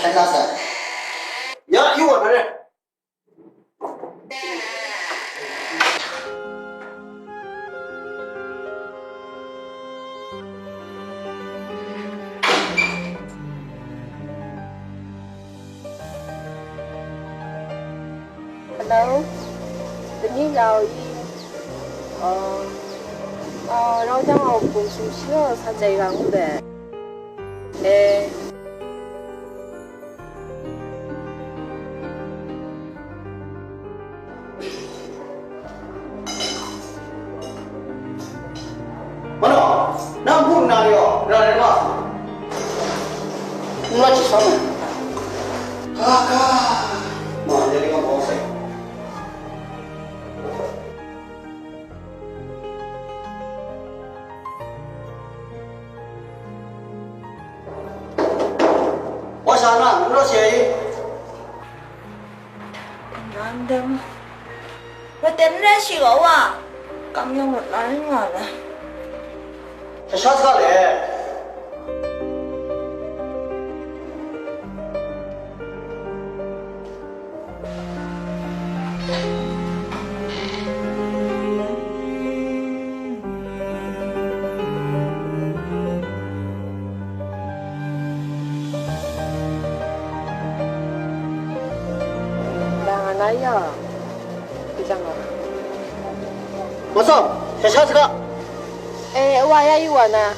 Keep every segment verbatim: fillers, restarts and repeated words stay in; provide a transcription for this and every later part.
Ya, yu wa na re. Hello, dani jau i, uh, uh, rau jang au hpung sumshi gaw sa jai ga ngu de. Eh. Mano, nang hpung nna ni gaw, ra rai ma? N rai shatsam ai. Ga ga, ma ndai rai nga mau sai. Wa sha na, n rawt she ai i? Nang dem. Wa ten rai shi gaw wa. Kam yawng rawt la rai nga ai. Sha sha sa le. Nga na ya, hpyi jang nga. Masam, sha sha saga. Eh, wa ya yu wa na.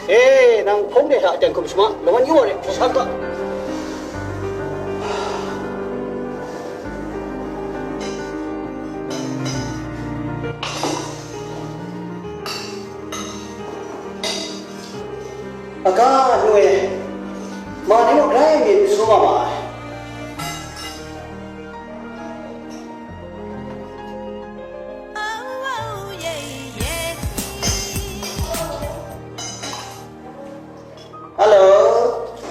E, nang hkawng de hta jan hkum shama, lawan yu wa re, hkra sha ga. Aga nu e, ma ni muk grai myit n su nga ma ai. Hello,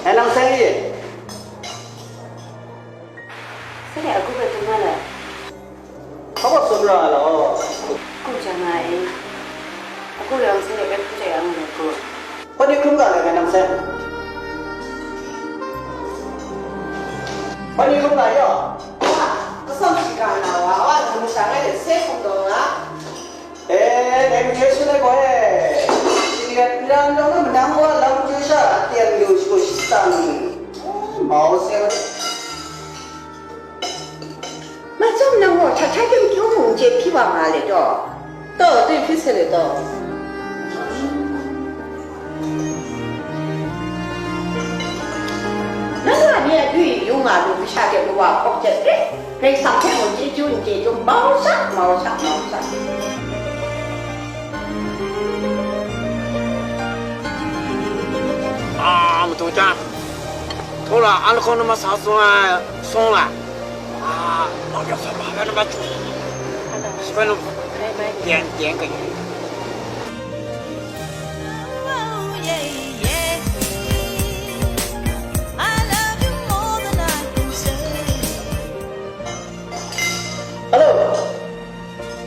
hai nang seng ye? Seng ye, aku bai tun na le. Hpa baw tsun ra ai law? Aku jan ai. Aku yawng seng ye bai hpung chye yang le aku. Hpa ni hkrum ga le ngai nang seng? Hpa ni hkrum ga yaw? Wa, kasam shiga na wa, wa, nang masha ngai de se hkum taw nga. E, dai made shaloi gaw e, shinglet n ram rawng na manang wa lam chyu sha a teng lu shagu shitsang, mau se wa. Macam nang gaw htat htat tim kyu mung chye hpyi wa nga le taw? Taw, dai hpyi se le taw? Nang a ni a dwi yu nga lu masha de wa hkawk jet rit. Karai Kasang hpe mung chyeju n chyeju, mau sha, mau sha, mau sha. A, madu jan, htaw la, an lahkawng na ma sa sung ai, sung la. A, mau pyak sa ma, na ma chu. Shi bai nu, tian, tian kai. Hello.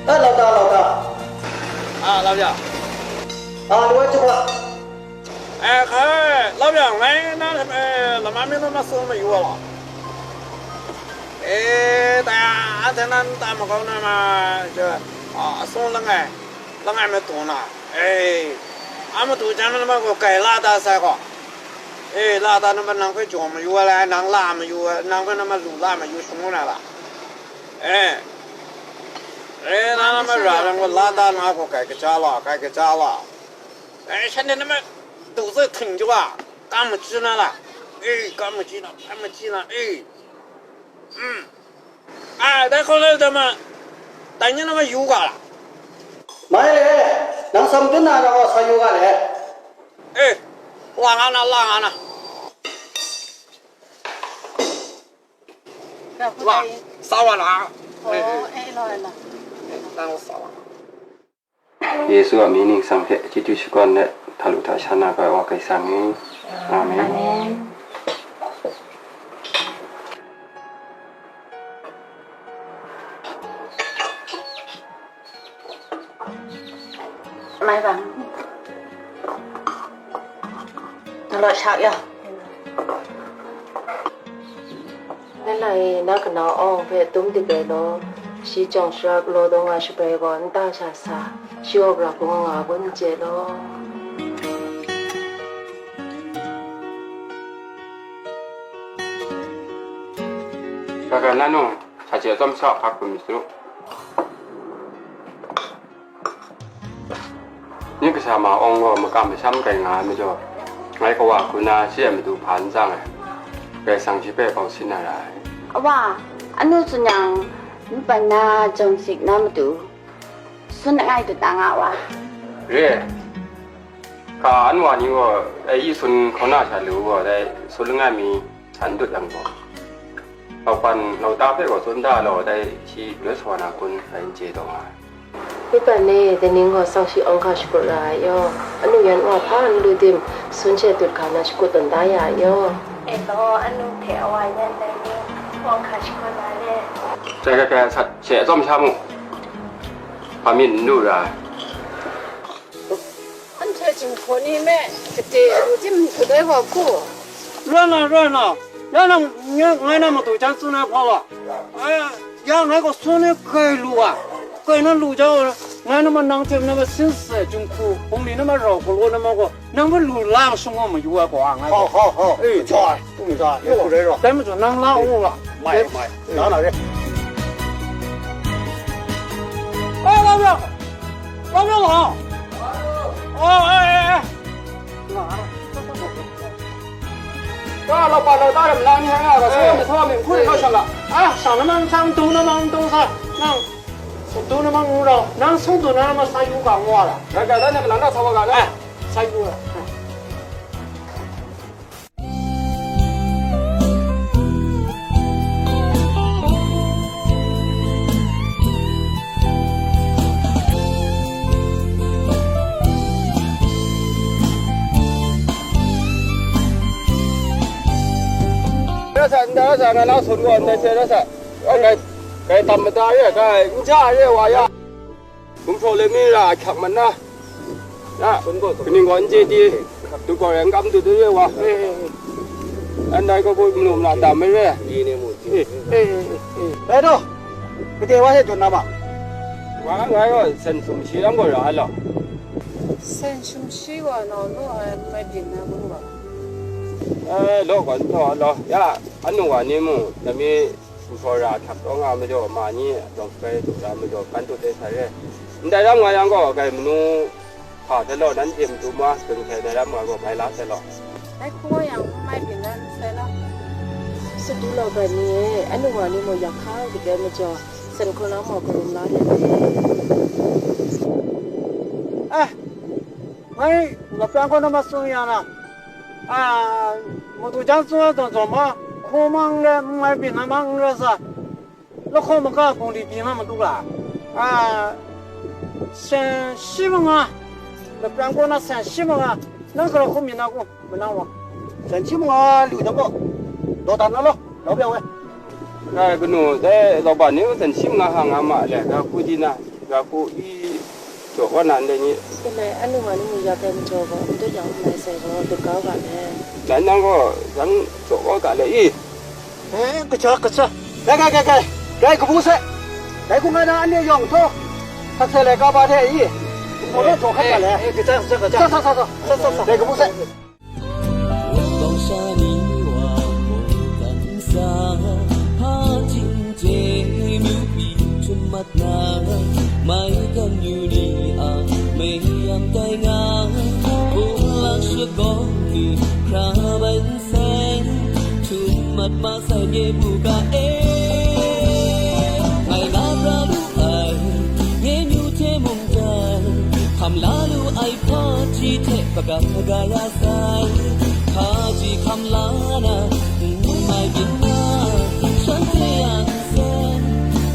A, Lauta, Lauta. A, Lauta. A, lu ai chyum ga. E, hkai, Lauta, ngai na hpe, e, lama mi na ma sung mayu ai law. E, ta, anhte nan ta makau na ma, je, a, a sung langai, langai madu na. E, a madu jan na ma gaw kai la da sai gaw. E, la da na ma nang hpe jaw mayu ai, nang la mayu ai, nang hpe na ma lu la mayu shangun ai la. E, e, na na ma ra lam gaw la da na gaw kai kaja la, kai kaja la. E, shanhte na ma du zai hting jaw a, kam machyi na la. E, kam machyi na, kam machyi na, e. Mm. A, dai hkawng lai da ma, dai ni na ma yu ga la. Mai le, nang sam dun na ra gaw sa yu ga le. E, la nga na, la nga na. Wa, sa wa la. Oh, eh, la, la. Nang sa wa. Yesu a mying ningsang hpe chyeju shakawn let, hta lu hta sha na kau ai Wa Karai Kasang e. Amen. Amen. Mai bang. Nang law sha ya. Lai, na kanau awng hpe dum dik ai law, shi jawng sharak law dawng a shabai gaw nta sha sa, shi awk ra kung nga ngun n chye law. Gaga na nu, sa hte tsawm sa hkak hpun mi su. Ning kasa ma awng gaw makam masham kai nga ai majaw, ngai kawa hku na shi a matu hpa n tsang ai, Karai Kasang shi hpe bau sin na ra ai. Awa, anu tsun yang, npan na jawng sik na matu, sun langai dut na nga wa. Re ai. Ka an wa ni gaw, dai yi sun hkauna sha lu gaw, dai sun langai mi san dut yang gaw, Laupan lauta hpe gaw tsun da law, dai shi rai sa wa na kun, ngai n chye taw nga ai. Myi pan e, dai ning gaw sang shi awng hka shakut ra ai yaw, anu yan wa hpa n lu tim, sun she dut hka na shakut tawn da ya ai yaw. E law, anu hte awa yan dai ni, awng hka shakut ra le. Dai, dai, dai, sat she tsawm sha mu, hpa myit n lu ra ai. Anhte Jinghpaw ni me gade alu tim n hkut ai wa hku. Rai na, rai na, ya nang, ngai na matu jan tsun ai hpa wa. Ai, ya ngai gaw sun ni kai lu wa, kai na lu jau, ngai na ma nang hte na ma sin sai Jinghku, hpung ni na ma rau galaw na ma gaw, nang hpe lu la ma shung wa mayu ai gaw, ngai gaw. Hau, hau, hau. Eh. Jai, tung jai, ya ku rai ro. Dai majaw nang la u wa. Mai, mai. Na na re. Ai, la bia. La bia wa. Oh, ai, ai, ai. Ka la pa la ta ram la ni ha nga ga, so mi so mi, ku ni ka shang ga. Ah, shang na mang shang, tu na mang tu sa, nang. Tu na mang rau, nang sung tu na ma sa yu ga ngwa la. Ga ga da na ka la na sa wa ga na. Ah, sa yu ga. Rasa, nda rasa, nga na sun wa, nda se rasa. Kai, kai tam mata ya, kai, nja ya, wa ya. Gumhpraw le mi ra a hkyak mat na, ya, kaning gaw n chye di, du gaw rai n kam du du re wa. An dai gaw bawt manu mara dam ai re. Dai daw, gade wa hte dun na ma? Wa ngai gaw sen sum shi lam gaw ra ai law. Sen sum shi wa nau nu ai mai byin na mung wa. Eh, law gaw n taw ai law. Ya, anu wa ni mung, dai mi Gumhpraw ra hkyak taw nga majaw, ma ni a jawng shabai du ra majaw, kan tut ai sa re. Ndai ram nga yang gaw, kai manu hpa hte law, nanhte matu ma, dun hkrai dai ram nga gaw, mai la sai law. Dai hku yang n mai byin dan sai law. Sut du law bai ni e, anu wa ni mung yak hkang dik ai majaw, sen hkun la maw, karum la let ni? Eh, ngai lapran kaw na ma sung ya na, a, madu jang tsun ai tawn tawn ma, hku mang n rai, n mai byin na ma n rai sa, lahkawng maga hpung di byin na matu ga, a, sen shi manga, lapran kaw na sen shi manga, nang gara hkum yin na ku, manang wa. Sen shi manga lu na gaw, daw dan na law, lau bya wai. Ngai kanu dai lauban ni sen shi manga hang nga ma le, ga hku di na, ga hku i jaw wa na ndai ni. Ndai anu wa ni mu ya kai majaw gaw, ndai yang n mai sai gaw, dut kau ga le. Nan nang gaw, yang jaw wa ga le i. Eh, kaja, kaja. Gai, gai, gai, gai. Gai kabu sai. Dai hku ngai na anhte yawng htaw, hkak sai lai kaba hte i. Hpaw law jaw hkat ga le. Eh, kaja, kaja, kaja. Sa, sa, sa, sa. Sa, sa, sa. Gai kabu sai. Kawng sha ni wa mungkan sa, hpa ching chye myu pyi htum mat na, mai kan yu ni a mayam tai nga, hpung lang shagawng ni hkra bai nseng, htum mat ma sai nye bu ga e. Ngai na pra lu ai, nye myu hte mungdan, hkam la lu ai hpaji hte hpaga gara sai, hpaji hkam la na, n mai byin na, shanhte a nsen,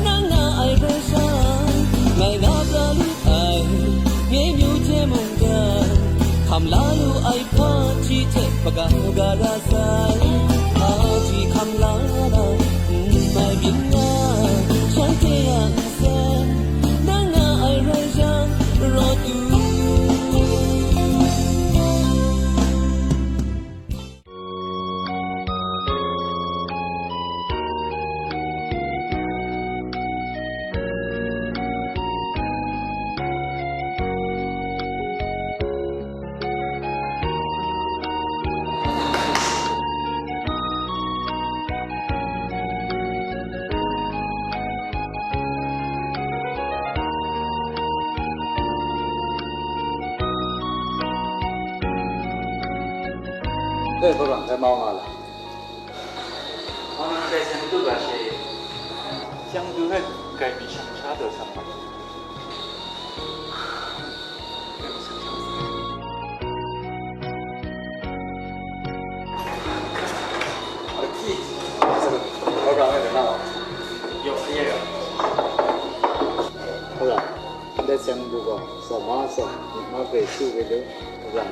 nang nga ai rai sha, ngai na pra lu ai, nye myu hte mungdan, hkam la lu ai hpaji hte hpaga gara sai, hpaji hkam la na, n mai byin na, shanhte a nsen, nang nga ai rai yang, rawt u. Hpe hkau rang hpe mau nga la. Hkau nang hpe seng du ga she, seng du hpe grai mi shang sha taw sang nga. Hkau rang hpe na. Yo, aye yo. Hkau rang, ndai seng du gaw, sa ma sa, myit ma grai su hpe du, hkau rang.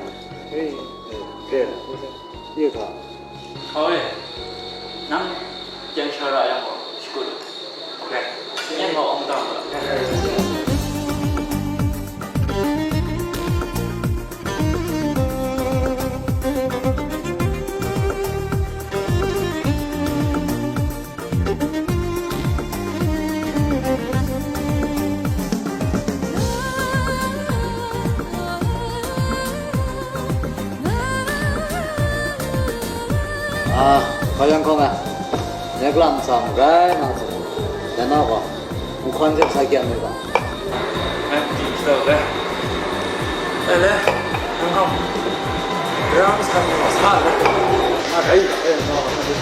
Hei, hkau rang. Ye hka. Hkau e, nang jan sha ra yang gaw, shakut u. Rai, yen gaw awng tam u. A, hpa yang hkawng ai, nek lam tsam rai na tsun, dan na gaw, nhkwan hte sa kyam ai ga. Nang di shadaw le. E le, nang gaw, ram sa ni ma sa le. A, dai, e, no, no, no.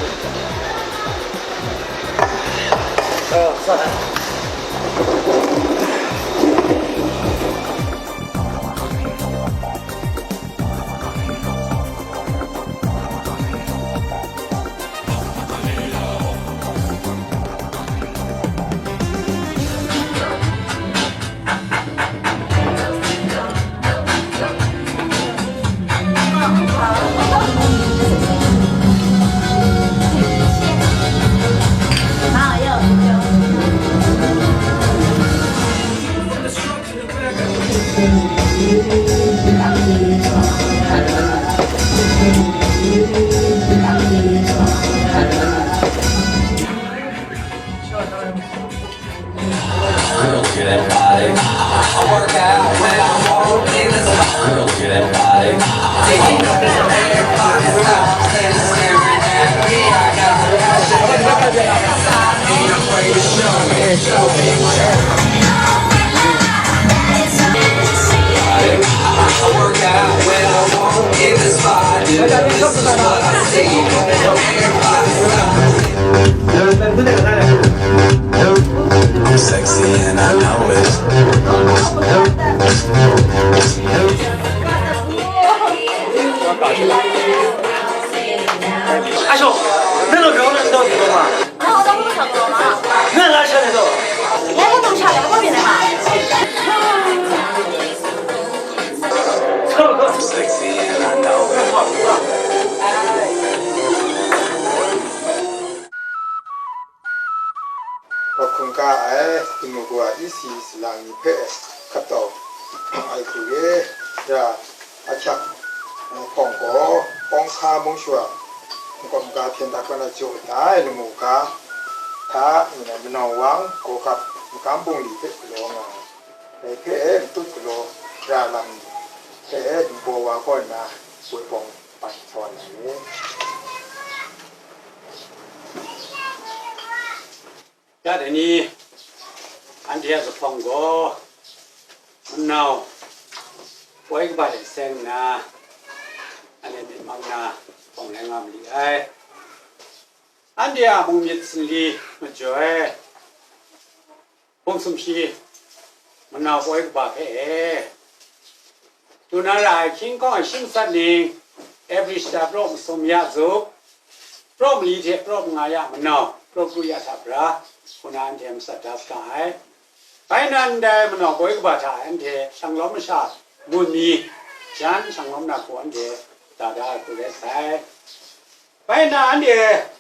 Sexy and I know it. Ayo, nang a grau na n taw di ma? Nang a grau na n taw ma? Nang la sha na taw? Nang ko tong sha le ko byin ai ma? Sexy and I know it. Hkawhkun ka ai, Timugu a isi sala ni hpe hkap tau ai hku re, ra ahkyak, hpawng gaw, kawng hka mung shawa, nkau maka hpyen da kaw na jaw da ai lamu ga hta, manau wang, gawgap, magam bungli hpe galaw nga ai, dai hpe matut galaw ra lam hpe, ningbaw wa kaw nna, woi bawng bat sa wa na re. Ya dai ni, anhte a zuphpawng gaw, manau poi kaba de seng nna, anhte myit mang na hpawng rai nga ma li ai. Anhte a mung myit sinli majoi, hpung sumshi, manau poi kaba hpe e, du na ra ai hkying hkawng ai shi matsat ning, Abri shata praw masum ya zup, praw mali hte praw manga ya manau, praw kru ya hta bra, hku na anhte matsat da saga ai. Bai nna ndai manau poi kaba hta anhte shanglawm masha mun mi, jan shanglawm na hku anhte da da ai hku rai sai. Bai nna anhte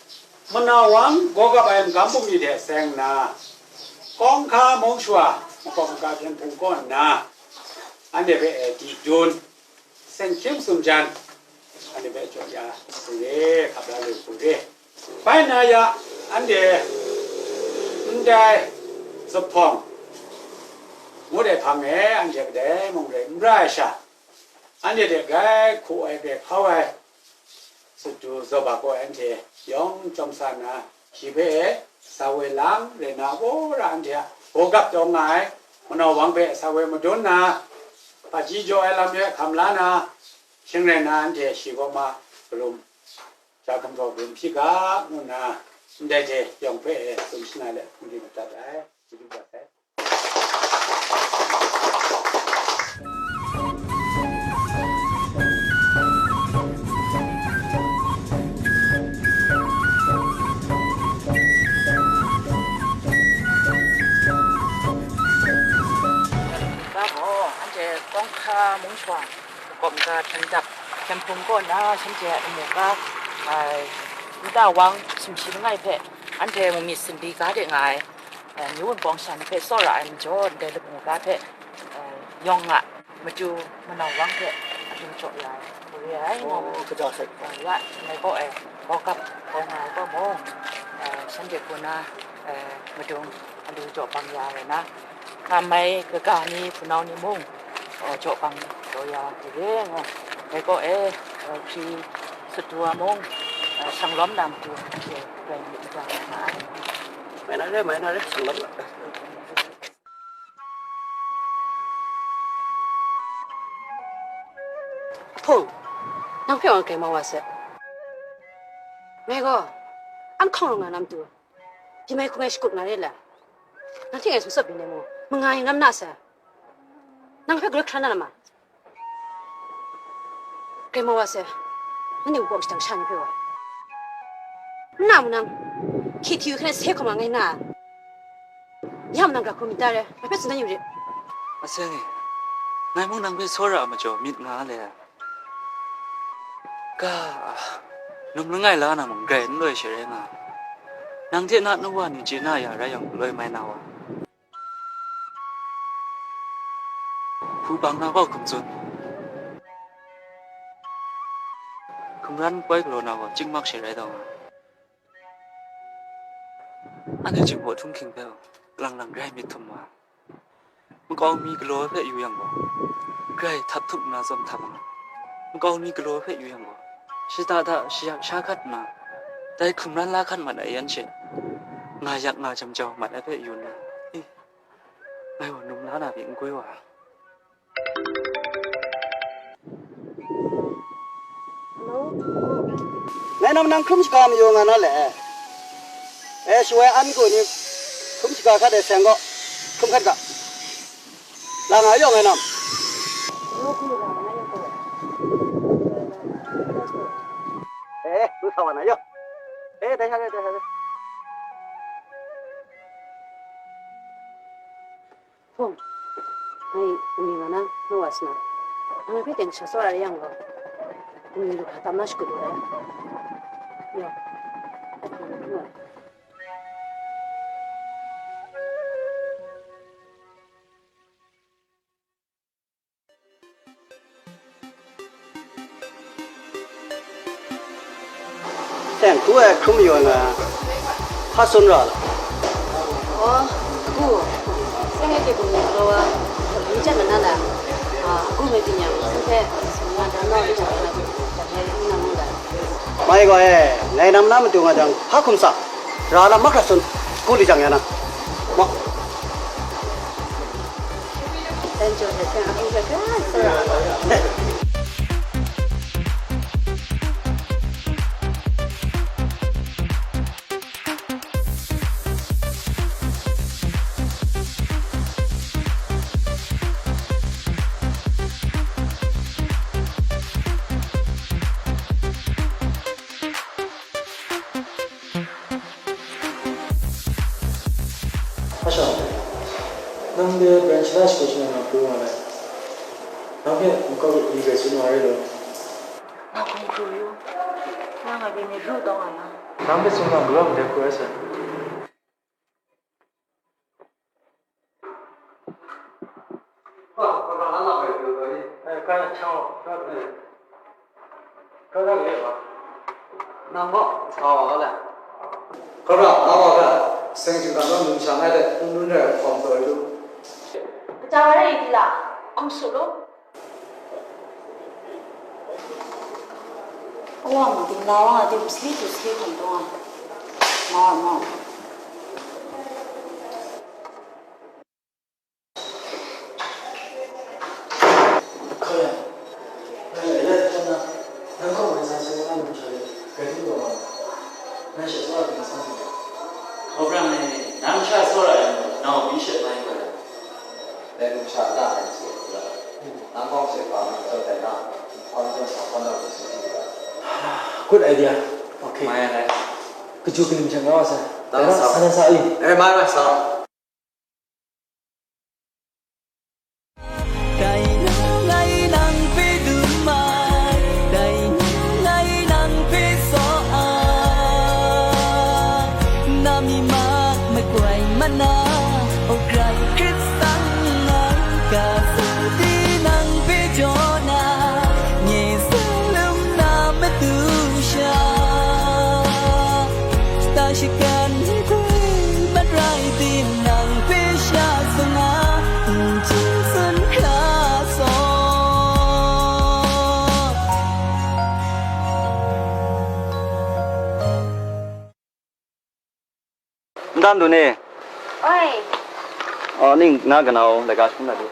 manau wang gawgap ai magam bungli hte seng nna, kawng hka mung shawa, makawp maga hpyen hpung kaw nna, anhte hpe e di dun, seng hkying masum jan, anhte hpe jaw ya hku re, hkap la lu hku re. Bai nna ya, anhte ndai zuphpawng ngut ai hpang e anhte kadai mung rai n ra ai sha, anhte hte grai hku ai grai hkau ai, sut du zaw ba gaw anhte yawng chyawm sa nna, shi hpe sa woi lang rai nna, wora anhte a gawgap taw nga ai manau wang hpe sa woi madun nna, hpaji jaw ai lam hpe hkam la na, shing rai nna, anhte shi kaw ma karum Sha gumhpraw bum hpyi ga, ngu nna, ndai hte yawng hpe tsun shana let hpung di madat ai, chyeju dat ai. Ga gaw, anhte Kawng Hka Mung Shawng, Kawm Ga Hpyen Dap, Hpyen Hpung kaw na shanhte a lamu ga, ai, nta wang sumshi langai hpe anhte mu myit sumri ga de nga ai, eh, myi wunpawng shan hpe tsawra ai majaw, ndai lamu ga hpe, eh, yawng nga, matu manau wang hpe adu jaw ya ai, hku re ai, ngu. Oh, kaja sai. Ah, ya, ngai kaw e, Baw Gap, Baw Nga ai kaw mung, eh, shanhte hku na, eh, madung adu jaw bang ya ai na, Ngamai kaga ni, hpunau ni mung, uh, jaw bang jaw ya ai re ngu, dai kaw e, uh, hpri sut du wa mung, uh, shanglawm na matu hte rai myit n ta nga ai. Mai na re, mai na re, shanglawm na. Hpung, nang hpe wa n grai mau wa se. Ngai gaw, an hkawng rau nga na matu, Byi mai hku ngai shakut nga re la? Nang hte ngai sumsawt byin ai mung, manga yin ram na sai. Nang hpe grai hkra na lam ma? Grai mau wa sai, nanhte npu shadang sha ni hpe wa. N na mu nang, hkye hti yu hkra sai hkawm nga ngai na. Ya mu nang gra hkrum myit ta re, ngai hpe tsun dan yu rit. Aseng e, ngai mung nang hpe tsawra ai majaw myit nga le. Ga, num langai la na mung grai n loi she rai nga ai. Nang hte na nu wa ni chye na ya rai yang loi mai na wa. Hpubang na gaw hkum tsun. Hkumran poi galaw na gaw chyingmak she rai taw nga ai. Anhte Jinghpaw Htunghking hpe lang lang grai myit htum wa. Makau mi galaw ai hpe yu yang gaw, grai htap htup nna tsawm htap nga. Makau mi galaw ai hpe yu yang gaw, shada da shayak sha hkat nna, dai hkumran la hkat mat ai yan she, nga yak nga jam jau mat ai hpe yu nna, i, ngai gaw num la na pyi n goi wa. Ngai nam nang hkrum shaga mayu nga na le. E, shawoi an ku ni hkrum shaga hkat e seng gaw, hkrum hkat ga. La nga yaw ngai nam. E, lu sa wa na yaw. E, dai sha re, dai sha re. Hpung, ngai ningli nga na, nu wa sa na, nang hpe teng sha tsawra yang gaw, ningli lu hkra tam na shakut lu ai. Yo. Seng hku ai hkrum mayu ai nga, hpa tsun ra la? Aw, hku, seng e hte hkum ni galaw wa, hkrum ni chyat mat na la? A, hku me ting yang, seng hpe tsun nga dan naw lu jang na, jang e n na mu ga. Mai gaw e, ngai nam na matu nga jang, hpa hkum sa, ra lam mahkra tsun, hku li jang ya na. Ma. Asha, nang de branch la shagu shangang na pru nga lai. Nang hpe makau mi grai tsun wa rai law. Nga hkum hkru yu, nang a pyi myit ru taw nga ma. Nang hpe tsun ga, galaw ndai hku rai sa. Nang gaw sa wa ga le. Hkra, nang wa hpe seng shingkang naw numsha ngai hte n run rai hkawm taw yu. Kaja wa rai di la, hkum su lu. Awang, dingla wa nga, dim sali du sali hkam taw nga. Mau, mau. Hkoi, ngai lai lai hkawm na, nang kaw woi sa sai nga lu hkra de, grai du gaw Good idea. Okay. Kaju kaning hte nga wa sai. Dai sa. Sa na sa i. Eh, mai, mai sa. Dai ngai nang hpe dum ai, dai ngai nang hpe saw ai. Na mi mak makoi mana, o Karai Hkristu ngai, ka sung tinang hpe jaw na, nye sung lum na matu sha. Shata shakan ni hpe mat rai tinang hpe sha sung a, n chyu tsun hkra saw. N dan du ni? Oi. Oh, ning na kanau laika shum na di?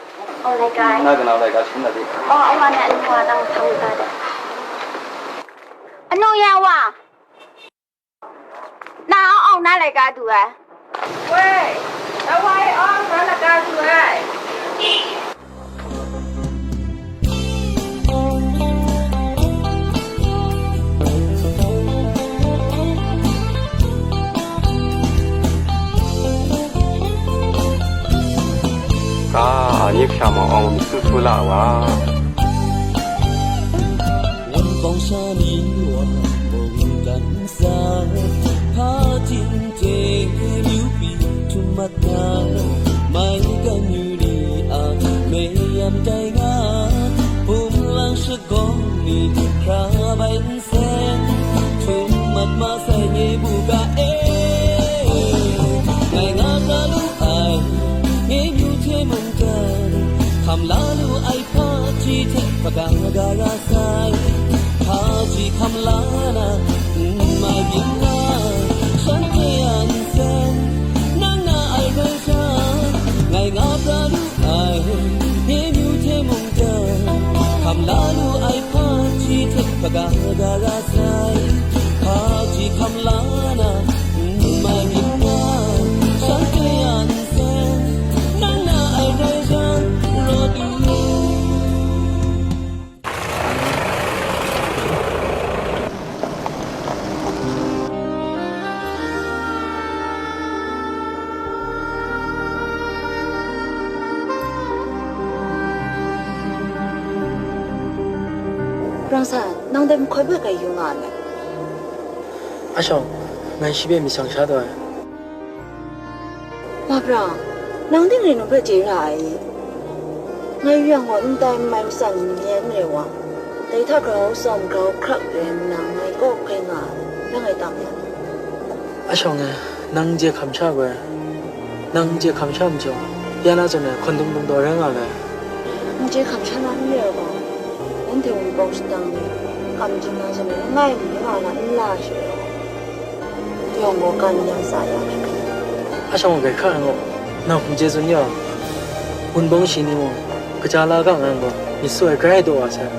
Oh, laika. Na kanau laika shum na di? Oh, awa na anu wa dang thang ta de. Anu ya wa. Na aung na laika du ai. Woi, na wa aung na laika du ai. Ka a ni hkra ma awng su su la wa. Wunpawng sha ni wa mungkan sa, hpa ting ting lu pyi htum mat nga, mai kan yu ni a mayam tai nga, hpum lang shagawng ni hkra bai nsen, htum mat ma sai nye bu ga e. Ngai nga pra lu ai, nye myu hte mung tan, hkam la lu ai hpaji hte hpagang gara sai. Hpaji hkam la na, n mai byin nga, shanhte a nsen, nang na ai rai sha, ngai nga pra lu ai, nye myu hte mung tan, hkam la lu ai hpaji hte hpagang gara sai. Hpaji hkam la na, n mai myit nga, shanhte a nsen, nang na ai rai jang, rawt u. Rang san, nang dai mahkaw hpe grai yu nga ai. A shawng, ngai shi hpe myit shang sha taw ai. Mabra, nang dingre num hpe chye ra ai i? Ngai yu yang gaw, n tai n mai matsan n yen re wa, dai hta grau tsawm grau hkrak re nna ngai kaw hkai nga ai, nang ngai tam yang. A shawng e, nang n chye hkam sha gaw, nang n chye hkam sha majaw, ya na zawn e hkawn dum dum taw rai nga ai. N chye hkam sha na n re ai gaw, nanhte Wunpawng shadang ni kamchun na zawn e, langai mi nga na n la ai she. Yawng gaw kan yang sa ya hkrit hkrit. A shawng gaw grai hkra ai gaw, nang hkum chye tsun ya, Wunpawng shi ni mung, kaja la ga nga ai gaw, myit su ai grai daw wa sai.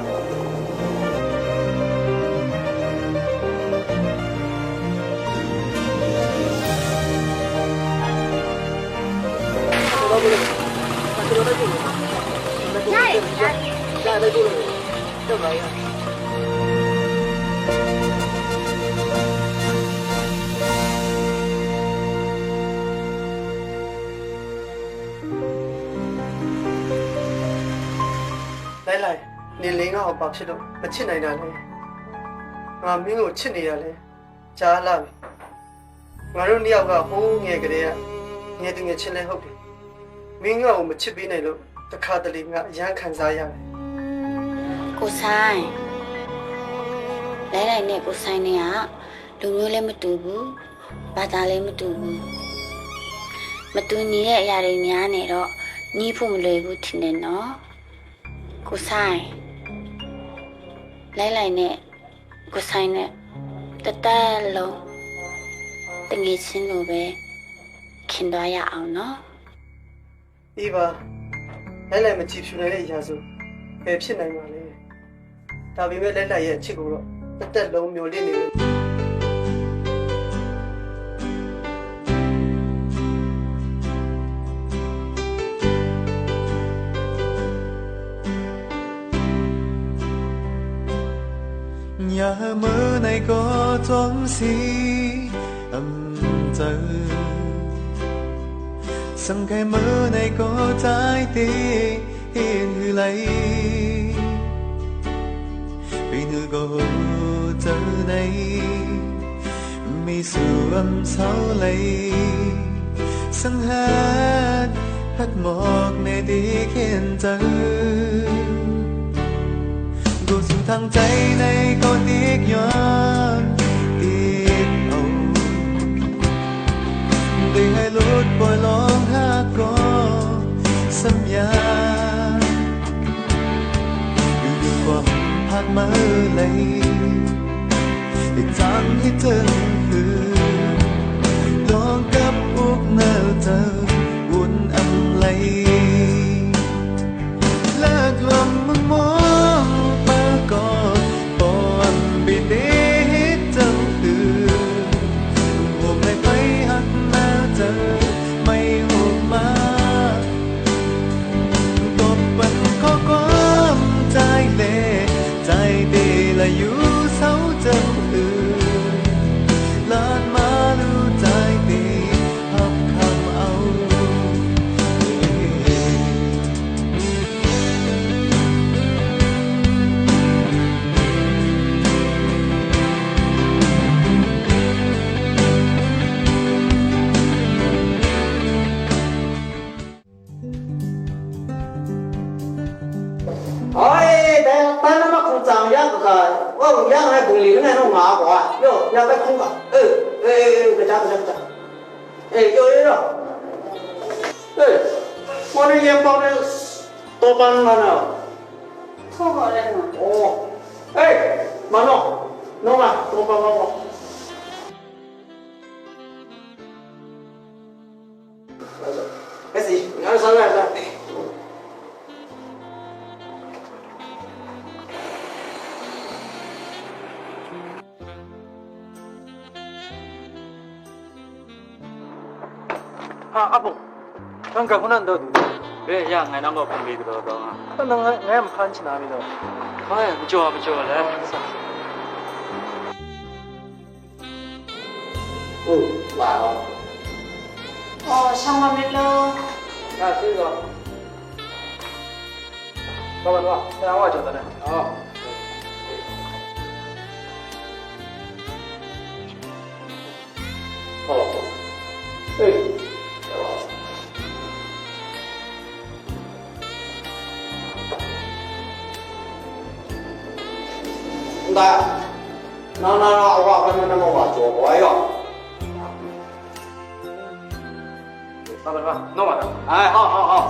Lailai, ning le nga a hpa hpyi law, machyi nai na le? Nga mi ngu hpyi ni ya le? Ja la mi. Nga ru ni a ga hpu nge gade a, nye tu nye hpyi le hkau pyi. Mi nga u machyi byi nai lu, tahka dali nga yan hkan za ya ai. Kusai, Lailai ne Kusai ne a, lu myu le matu bu, bata le matu bu, matu ni le ya ri ni a ne raw, ni hpu maloi bu htin le naw. Kusai, Lailai ne Kusai ne, tata long, tange chin lu be, hkin da ya au naw. Iba, Lailai machyi hpyi nai le ya su, hpe hpyi nai nga le. Dabi me Lailai ye hpyi gaw, tata long myaw le ni le. Ya mânai gaw tawm si am tsau, sang hkai mânai gaw tai te hin hu lai, bai nu gaw tsau nai, mi su am sau lai, sang hat hat mawk ne di hkyen tsau. Go su htang tai nai gaw dik yawn dik au, dai hai lut poi lawng hak gaw sam ya, yu yu gaw hpan ma lai, i tsang i tsang hu, lawng kap uk nau tsau wun am lai. Lak lam mung mung pa gaw, paw am bit e hit tam tu, hum lai hpai hak na tau, mai hum ma, kawp pan hkaw kawm tai le, tai de la yu sau tam tu, lat ma lu tai de, hap hkam au. Ai, dai, dai na ma hkungtsa ya ga, wa ya ai bungli na nga ga, yo, ya bai hkung ga. Eh, eh, eh, eh, ga ja, ga ja, ga ja. Eh, yo, yo, yo. Eh, mo ne yen pau ne, to ban ma na. Ko ko le na. Oh. Eh, ma no. No ma, to ban ma ko. Kasi, nga sa nga sa. Ha, Apu. Nang ga hkunan daw du. Re, ya, ngai nang gaw hpang li galaw daw nga. Nang ngai, ngai a mahkan shana mi daw. Hpa ya, majaw, majaw, le. Oh, wow. Oh, shang wa myit law. Ya, si gaw. Ka wan wa, na wa jaw da na. Oh. Oh. Hey. Nda. Na, na, na, awa, ka na, na, ma wa jaw, wa yaw. Ba, ba, ba, no, ba, ba. Ai, hau, hau, hau.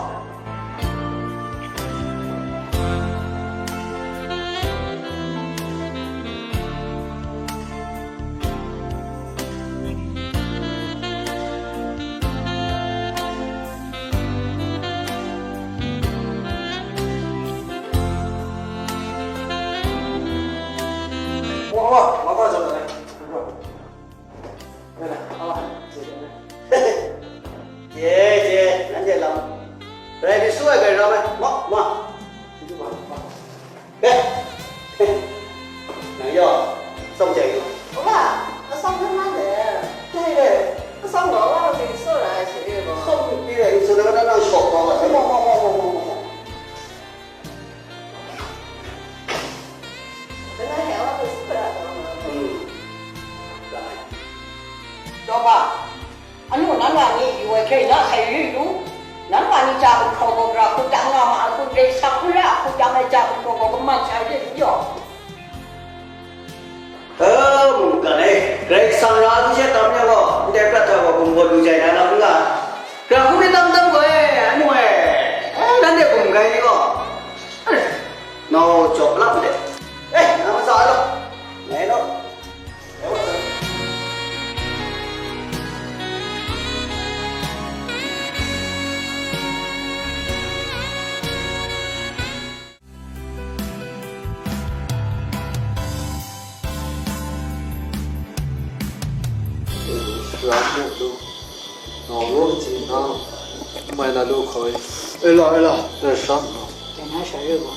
Wa, wa, wa, wa, jaw, jaw. Ye, ye, nanhte lam rai di su ai grai ra mai, ma, ma. Eh, nang yawng, tsawm jai yu. Wa, atsawm hpe man de. Dai re, atsawm gaw wa hpe tsawra ai hte e gaw. Tsawm pyi ai, n tsun ai, nang shawk kau ai. Ma, ma, ma, ma, ma, ma. Langai he a wa hpe sukra taw nga. Hmm. Langai. Chyawm ga, anu nanhte ni yu ai hkye na sai yu yu. Nanhte ni chya hkrum hkraw gaw, gara hku tang nga ma ai hku, Karai Kasang hku ra hku tang ai chya hkrum hkraw gaw, kaman sai yu yu. E, mungkan e, Karai Kasang ra n shai tam yang gaw, ndai prat hta gaw gumgaw lu jai na lam n ga. Gara hku myit tam tam gaw e, anu e. E, nanhte gumgai ni gaw. Nau jawk lap de. Eh, nang matsa ai law. Ngai law. Ram mu lu. Nau rum chyi na. Mai na lu hkoi. E la, e la. E sha. Dai na sha yue gaw.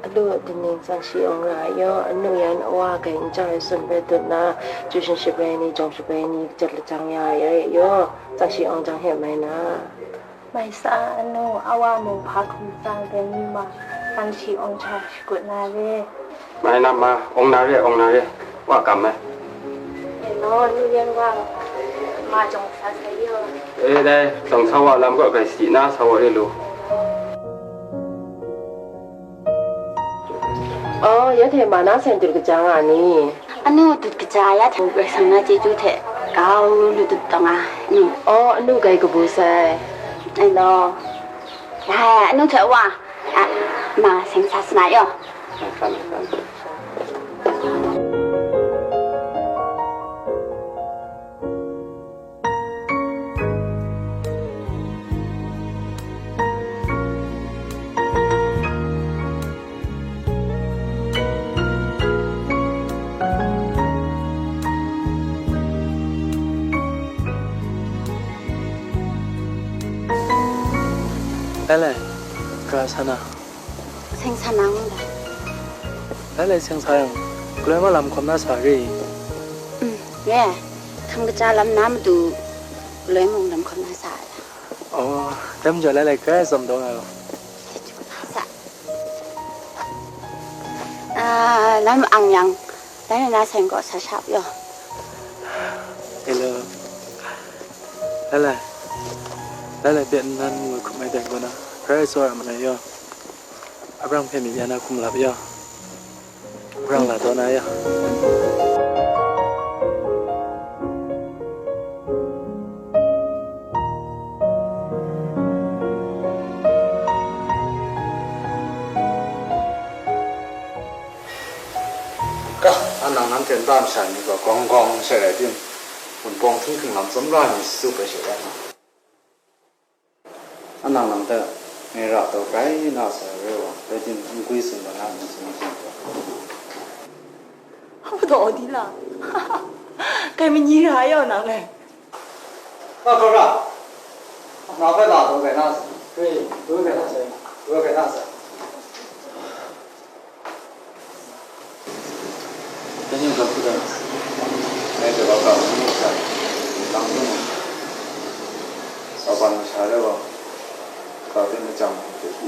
Anu, dinning tsang shi awng ra ai yaw, anu yan awa gai n jang ai tsun bai dut na, chyu shin shabai ni, jawng shabai ni, jet lajang ya ai yaw, tsang shi awng jang hte mai na. Mai sa, anu, awa mung hpa hkum tsang dai ni ma, tsang shi awng jang shakut na re. Mai na ma, awng na re, awng na re, wa kam ai. E law, anu yan wa, ma jawng sa sai yaw. E dai, jawng sa wa lam kaw gai sadi na sa wa re lu. Oh, ya hte ma na sai dut kaja nga ni? Anu dut kaja ya hte Karai Kasang na chyeju hte grau lu dut taw nga, anu. Oh, anu gai kabu sai. Ai law. Lai, anu hte wa, a, ma seng sa sana yaw. Lai lai, ga sa na. Seng sa na ngu ai. Lai lai seng sa yang, galoi mung lam hkawm na sa re. Mm, re ai. Hkam kaja lam na matu, galoi mung lam hkawm na sa ai. Oh, dai majaw lai lai grai tsawm taw nga law. Sa. Ah, lam ang yang, lai lai na seng kaw sa shap yaw. Hello. Lai lai. Lai lai pet nnan ngu hkum ai dai kaw na, grai tsawra ma na yaw. Abraham hpe myi ya na hkum lap yaw. Brang la taw na ya. Ka, a nang nan hte nta masha ni gaw gawng gawng she rai tim, Wunpawng htinghking lam tsawmra ni tsup ai she rai nga. A nang lam hta ngai ra taw grai na sai re wa, rai tim, n gwi tsun ga na, n tsun tsun ga. Hpa taw di la? Kai manyi ra yaw nang e. A hkra, na hpe la taw grai na sai. Grai, grai na sai. Grai na sai. Daniel ga hku da, ngai hte wa ga hku mu sai, lang hku mu, sa ban masha rai wa, ga hpe machyang hte hku.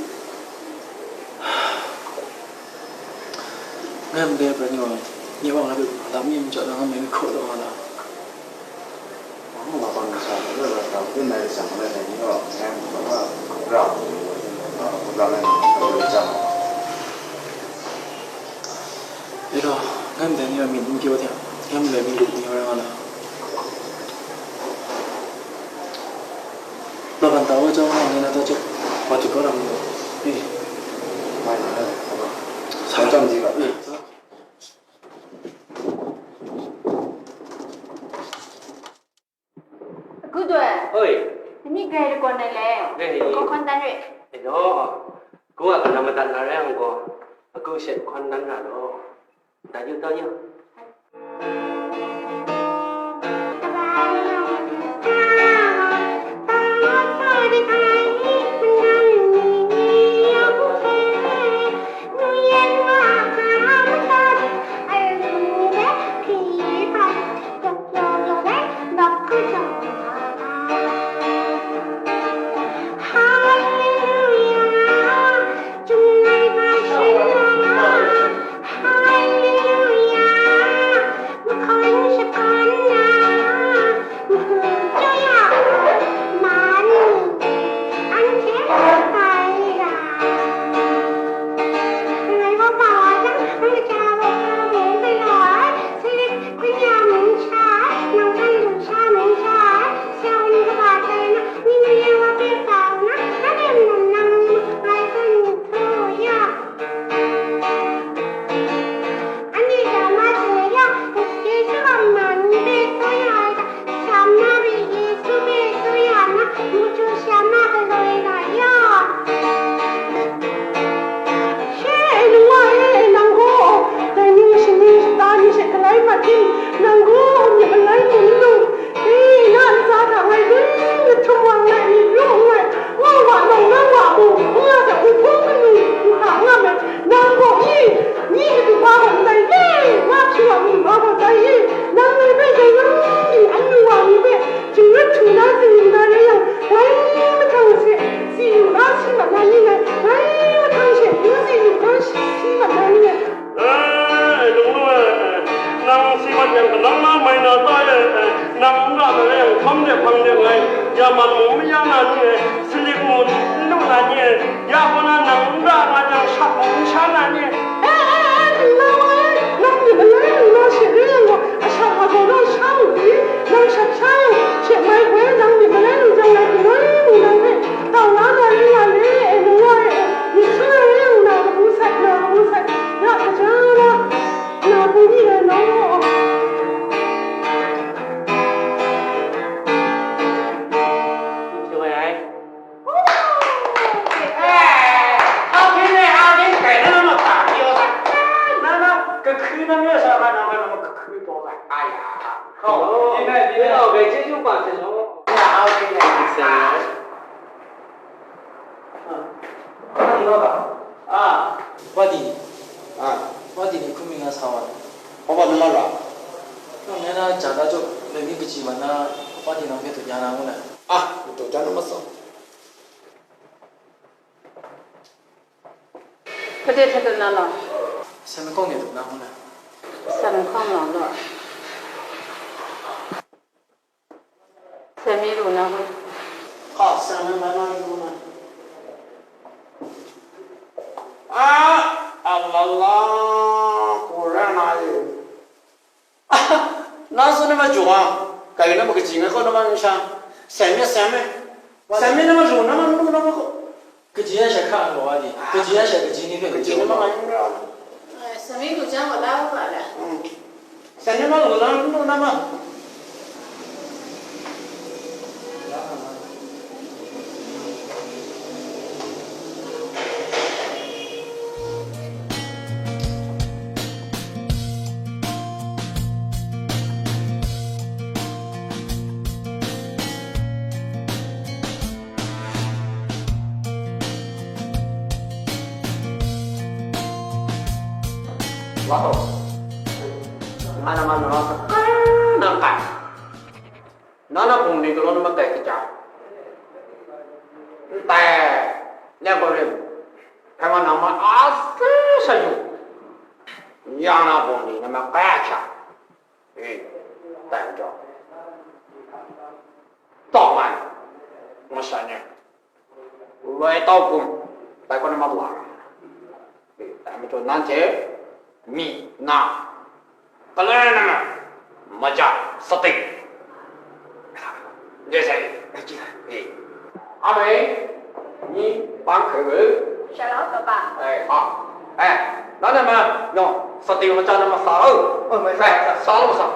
Ngai ndai prat ni wa, nye wa ngai hpe lam mi majaw na, ngai mi hkaw taw nga na. E law, ngai ndai ni a myit n kyaw hte, ngai ndai myit lup ni rai nga na. Laban ta wa chyawm nga, ngai na ta chyawm, wa chyawm kau lam ni. E. Mai na, sa chyawm di ga. E. Kudoi. Oi. Ni grai lakawn ai le. Grai. Kawhkawn dan re. Eno. Ku a kana madat na rai ang gaw, aku shet hkawn dan ra law. Da yu, da yu. ဒီနေ့ ဒီနေ့တော့ ပဲကျေးဇူးပါစေနော်။ အာ အာ အာ ဘာဒီ အာ ဘာဒီ ခုမင်းကစားပါ ဘာဘာနမရ တော့ နဲနာ ဂျာတာကျိုး လွင်မီကချီမနာ ဘာဒီ နောက်မြတ်တို့ ညာနာမှုနဲ့ အာ တို့ ဒါနမစော ပတေထက်တနာလော ဆယ်မကောင်းနေတော့ နားမလဲ ဆယ်မကောင်းလောလော ဆယ်မီးလို့နားမလဲ အာ ဆယ်မီးမနားလို့နား အာ အလလ ကိုရနာရေ နားစွန်းနမကြော်ဟာ ကယူနမကကြည်ငယ်ကောနမနရှာ ဆယ်မီး ဆယ်မီး ဆယ်မီးနမကြော်နမနုနမကော ကကြည်ရရှာခါလော်ဝါဒီ ကကြည်ရရှာကကြည်နေပဲ ကကြည်နမငါယူရအောင် အဲ ဆယ်မီးကိုကြောင်းဝလာဟုတ်ပါလား ဆယ်မီးမလို့လမ်းလို့နမ Wow. Nga nama nang sa nang kai. Nang na bung ni kalo nama kai kaja. Ntai. Nya ko rim. Kai ma nama ase sa yu. Nya na bung ni nama kai cha. Eh, tai jo. Tawk ai, masha ni, loi tau hkum, dai kaw na ma wa ai. Eh, dai majaw nanhte, myi, na, galoi na ma, maja, sating. Ndai sai, eh, Anoi, ni bang hkoi we? Shalom, Papa. Eh, ha. Eh, na na ma, no, sa ting ma cha na ma sa o. Oh, mai sa, eh, sa. Sa lo sa.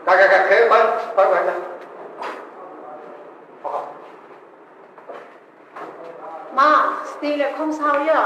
Ka, ka, ka, hkoi, bai, bai, bai, bai. Ma, stay le, hkawm sa u ya.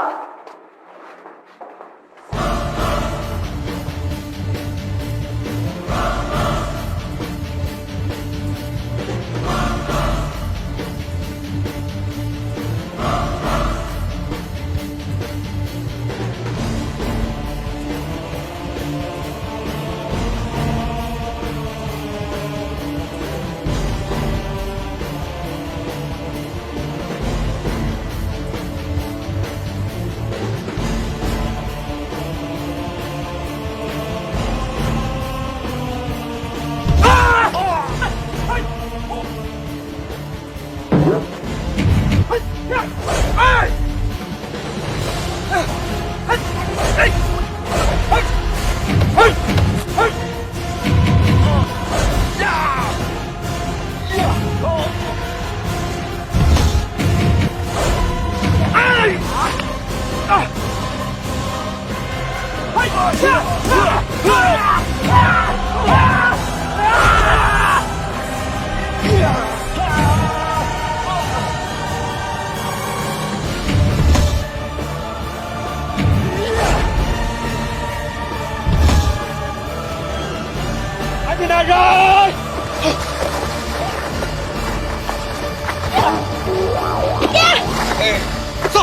走，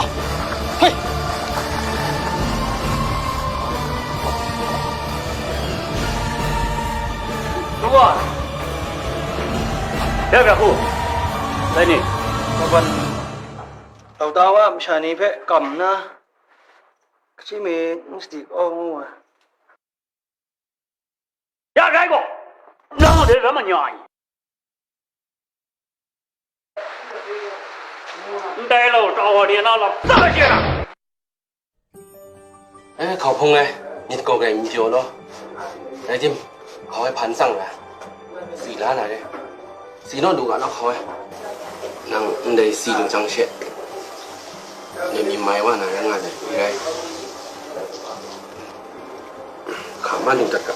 嘿。 Bya bya hku, dai ni, kaban, tau ta wa masha ni hpe kam nna, hkachyi mi n sadi kaw ngu ai. Ya rai gaw, nang de ram anya ai. Ndai lau, tawa ni na lau, tsa che na. Eh, hkau hpung ai, myit gaw gaw myit pyaw law. Rai tim, hkau ai hpan tsang la, si la na re. Si naw lu ga naw hkau ai. Nang ndai si lu jang she, ndai myi mai wa na rai nga ai, rai. Hka ma lu dat ga.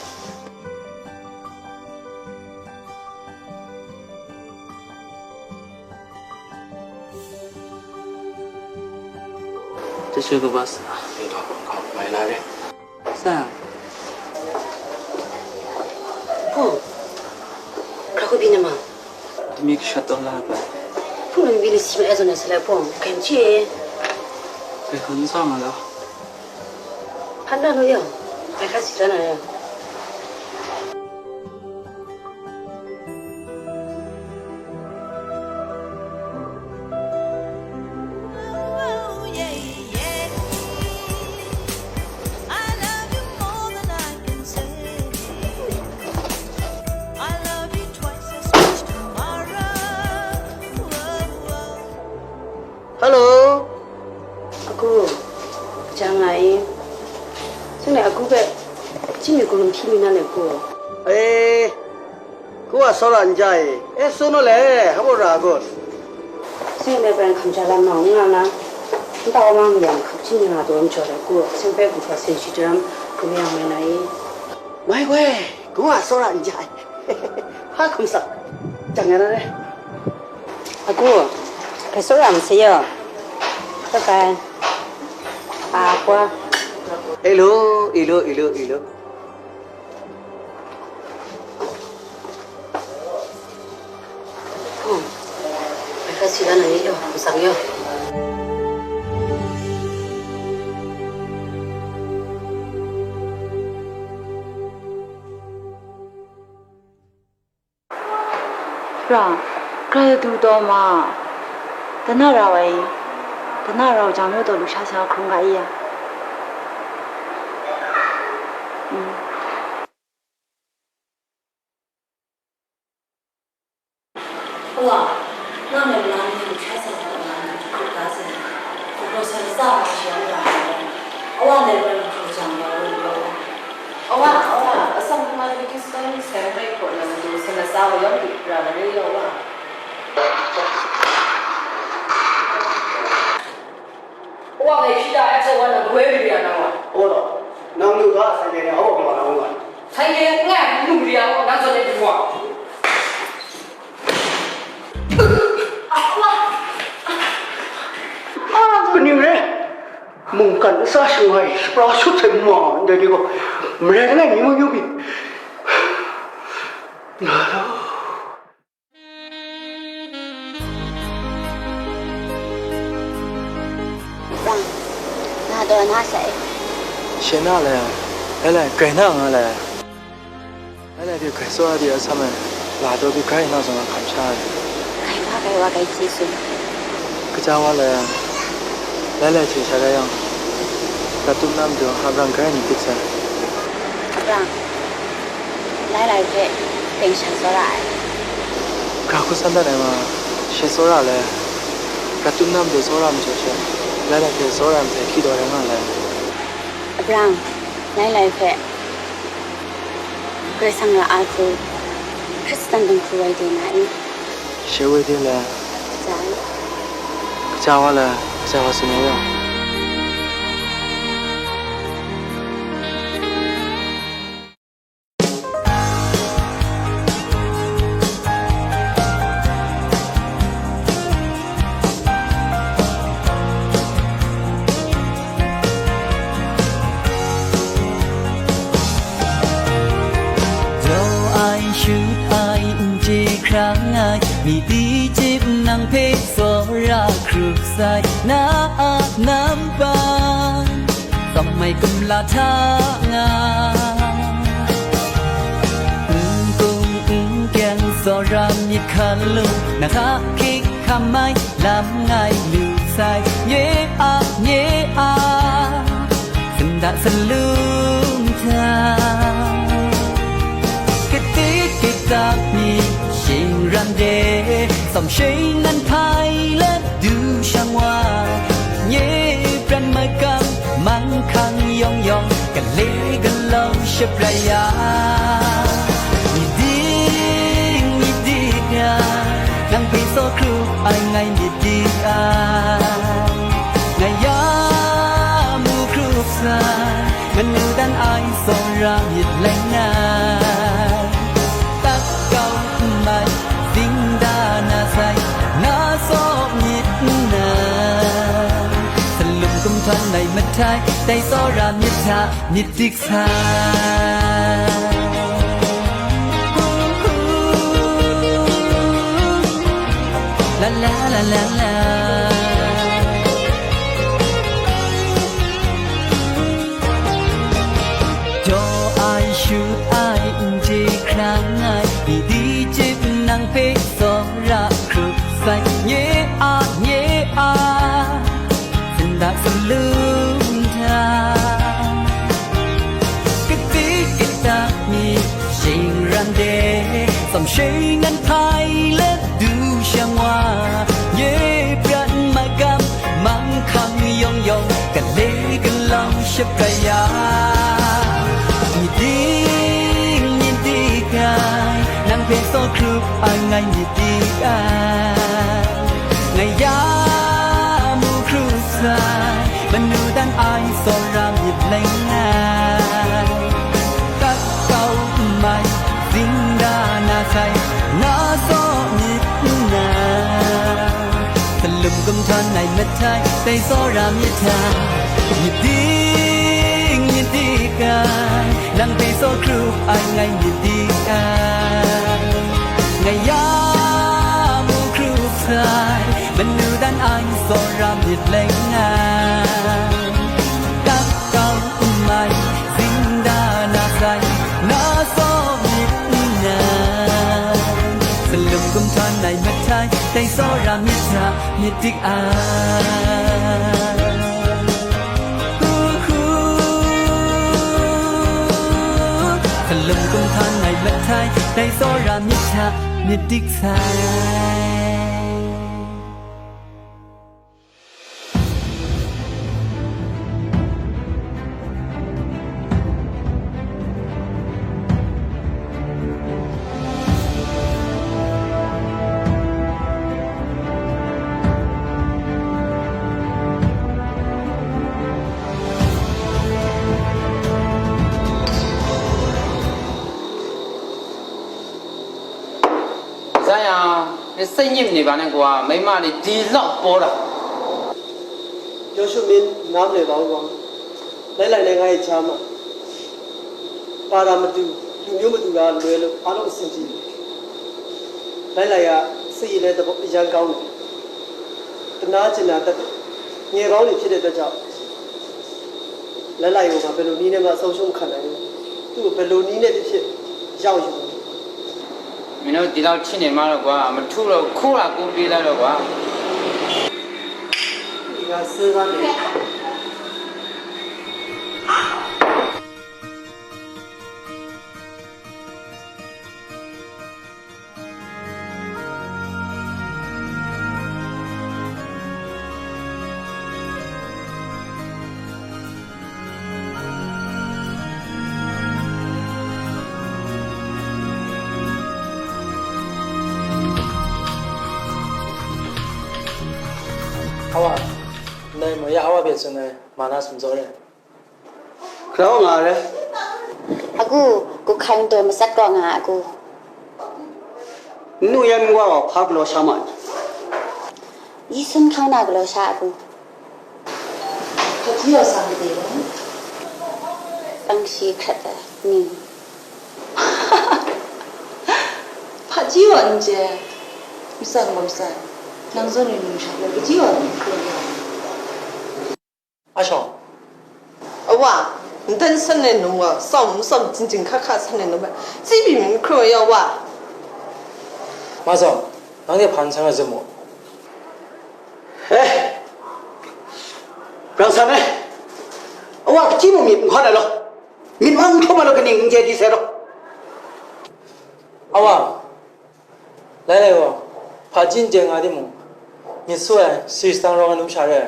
Jesu kaba sa. Ni taw, hkau mai la re. Sa. Hku. Bine ma? Dumi kasha taw la ai. Hpung nang bine si ma e zawn na sa lai pawng, hkyen chye. Bai hkan n sa nga la. Hpan na nu yau, bai hkan si la na yau. Hello. Agu, kaja nga i? Seng le agu hpe, chyi mi, karum hpyi mi na le agu? Eh, Ku a tsawra n ja e, e tsun u le, hpa baw ra a gun? Seng le bai hkam ja lam na, n nga na, nta wa ma mayam hkap chyi mi nga taw n jaw ai agu, seng hpe gu hpa sen shi daram, gu mayang mai na i? Mai goi, ku a tsawra n ja e, hpa hkum sa, jang ya na re. Agu, hpe tsawra masayaw, hpe bai, a, kwa. Ilo, ilo, ilo, ilo. Hpa si la na ni yaw, masang yaw. Pra, grai adu taw ma, dana rau ai, dana rau jang yaw taw lusha sa hkrung ga i ya? Mm. Wa, nang gaw la ni hkra sa wa la ni hkra sa. Ko sa sa ma shi ya wa. Awa le wa ni ko jang wa wa wa. Awa, awa, asam kuma ni ki sa ni sa mai ko na ni sa na sa wa ya ni ra ba re ya wa. Wa ngai hpyi da ai hte wa nang goi lu ya na wa? Aw law, nang lu ga sai de ni aw kaw na wa? Sai de ngai lu ya wa, nang zawn de lu wa. A, kaning re? Mungkan ntsa shangai shapra shut sai ma ndai ni gaw, marai langai mi mu yu mi. Nga law. Rang, na daw na sai. She na le, e le, grai na nga le. E le, bi grai tsawra di a sam e, la daw bi grai na zawn a hkam sha ai. Grai hpa grai wa grai chye su. Kaja wa le, lai lai hte sha rai yang, prat tup na matu, Abraham grai ni dik sai. Abraham, lai lai hpe teng sha tsawra ai. Ga hku san dat ai ma, shi tsawra le, prat tup na matu tsawra majaw she, lai lai hte tsawra ai masai hkyi taw rai nga le. Abraham, lai lai hpe Karai Kasang ra a hku, Hkristan dinghku wai de na i? She wai de le. Kaja ai. Kaja wa le, kaja wa tsun ai yaw. Daw ai, shut ai, n chye hkrang ai, mi di chyip nang hpe tsawra hkrup sai, na a nampan tsawm ai kumla hta nga. N kung n kyang tsawra myit hkalung, na hka hkying hkam ai lam ngai lu sai, nye a, nye a, sunda salum hta. Katit kata mi shing ram de, tsawm shing nan hpai let du shang wa, nye pran makam mang hkang yawng yawng, gale galaw shabrai ya. Myit dik, myit dik ya, nang hpe tsaw hkrup ai ngai myit dik ai. Ngai ya mu hkrup sai, manu dan ai tsawra myit lai ngai. Tak kau n mai, zing da na sai, na tsaw myit nna, salum kumhtawn ai mahtai, dai tsawra myit hta myit dik sai. La la la la la. Daw ai shut ai, n je hkrang ai, ni di cip nang hpe tsawra hkrup sai, nye a, nye a, sinda salum hta. Kati kata mi shing ran de, tsam shing ngan hpai let du shang wa, nye prat magam manghkang yawng yawng, gale galau shap kaya. Myit ding, myit dik ai, nang hpe tsaw hkrup ai, ngai myit dik ai. Ngai ya mu hkrup sai, manu dan ai tsawra myit leng ai. Kat kau n mai, zinda na sai, na tsaw myit nna, salum kum htawn ai mahtai, dai tsawra myit hta. Myit ding, myit dik ai, nang hpe tsaw hkrup ai, ngai myit dik ai. Ngai ya mu hkrup sai, manu dan ai tsawra myit leng ai. Kat kau n mai, zinda na sai, na tsaw myit nna, salum kum htawn ai mahtai, dai tsawra myit hta, myit dik ai. Hu hu. Salum kum htawn ai mahtai, dai tsawra myit hta, myit dik sai. စမ်းရအောင် နစိတ်ညစ်မနေပါနဲ့ကွာ မိန်းမတွေဒီလောက်ပေါ်တာ ယောရှုမင်းနားမလည်ပါဘူးကွာ။ လိုင်းလိုင်းနဲ့ငါ့ရဲ့ကြားမှာ ဘာသာမတူလူမျိုးမတူတာလွဲလို့အားလုံးအဆင်ပြေတယ်။ လိုင်းလိုင်းကစိတ်ရည်လည်းသဘောအရမ်းကောင်းတယ်။ တနာကျင်တာတတ်တယ်။ ငယ်ကောင်းတွေဖြစ်တဲ့အတွက်ကြောင့် လိုင်းလိုင်းကိုငါဘယ်လိုနည်းနဲ့မှဆုံးရှုံးမခံနိုင်ဘူး။ သူ့ကိုဘယ်လိုနည်းနဲ့ဖြစ်ဖြစ်ရအောင်ယူမယ်။ မင်းတို့ဒီလောက်ချစ်နေမှတော့ကွာ မထူတော့ဘူး ခိုးတာကိုပေးလိုက်တော့ကွာ။ ဒီကစဉ်းစားနေ။ အဝ နိုင်မရအဝပဲဆိုနေ မာနစံစောတယ်။ ခရဝငါရဲ အခု ကိုခိုင်တိုမစက်ကော့ငါအခု နုယမီဝါဝါဖာကလောရှာမန် ယီစွန်းခေါင်းနာကလောရှာအခု ဖတ်ကြည့်အောင်စာမသိဘူး ပန်းရှိခက်တယ်နင်း ဖတ်ကြည့်အောင်နင်းကျဲ မစံမစံ နောက်ဆုံးနေနေရှာလို့ကြည့်အောင်နင်း အရှောင်း အဝ နတန်ဆန်နေနုံဝါ စောင့်မစောင့် ကျင်ကျင်ခါခါဆန်နေနုံပဲ စီးပြီးမင်းခရိုရောက်ဝါ မဆောင် နောက်နေ့ဖန်ဆန်းကစမို့ ဟဲ ပြောင်ဆန်းမဲ အဝ ကတိမမီ ခွာတယ်လို့ မြစ်မန်းထိုးမလို့ ကနင်းကျဲဒီဆဲတော့ အဝ လဲလဲဝါ ဖာကျင်းကျဲငါဒီမူ မြစ်ဆိုးရန် စီစံရောင်းနုံးရှာရဲ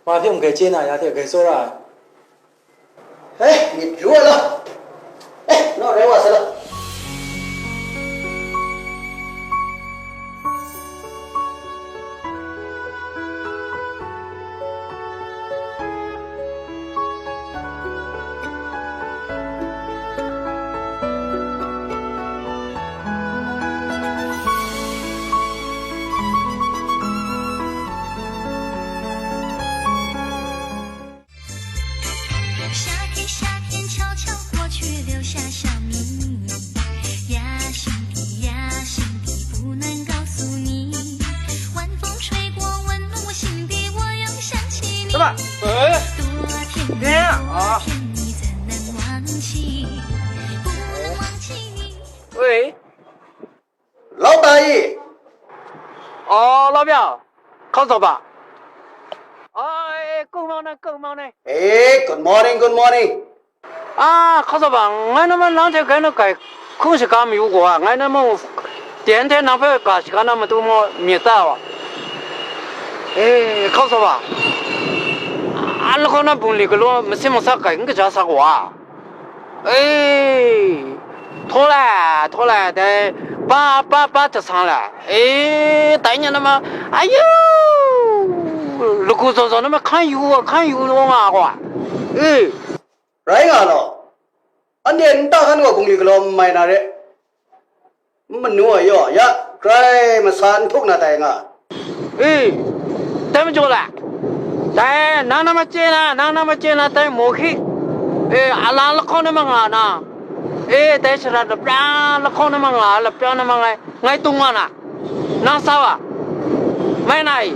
မဟာပြုံးကဲကျေးနာရာတဲ့ဂဲစောရ ဟဲ့ မြစ်ကျူးဝဲလီၤ အဲ နော်ရဲဝါစလီၤ 夏天，夏天悄悄过去，留下小秘密。哎，哎，啊。喂，老大爷。哦，老表，好做吧？哎，good morning，good morning。哎，good morning，good morning。 啊，好说吧，俺那么浪天跟那改，空是干没有过啊，俺那么天天那边干是干那么多么没大哇。哎，好说吧，俺那可能不那个咯，没什么啥改，你个家啥过啊？哎，拖来拖来的，八八八就上来，哎，但愿那么，哎呦，路过走走那么看有啊，看有我嘛过啊，哎。 Rai nga law, anhte nta hkan gaw bungli galaw n mai na re, n manu ai yaw ya, grai masa n htuk na tai nga. E, dai majaw la, dai nang na ma chye na, nang na ma chye na, dai mawhki, e, a la lahkawng na ma nga na, e, dai shara lapra lahkawng na ma nga, lapra na ma ngai, ngai tung nga na, nang sa wa, mai na i?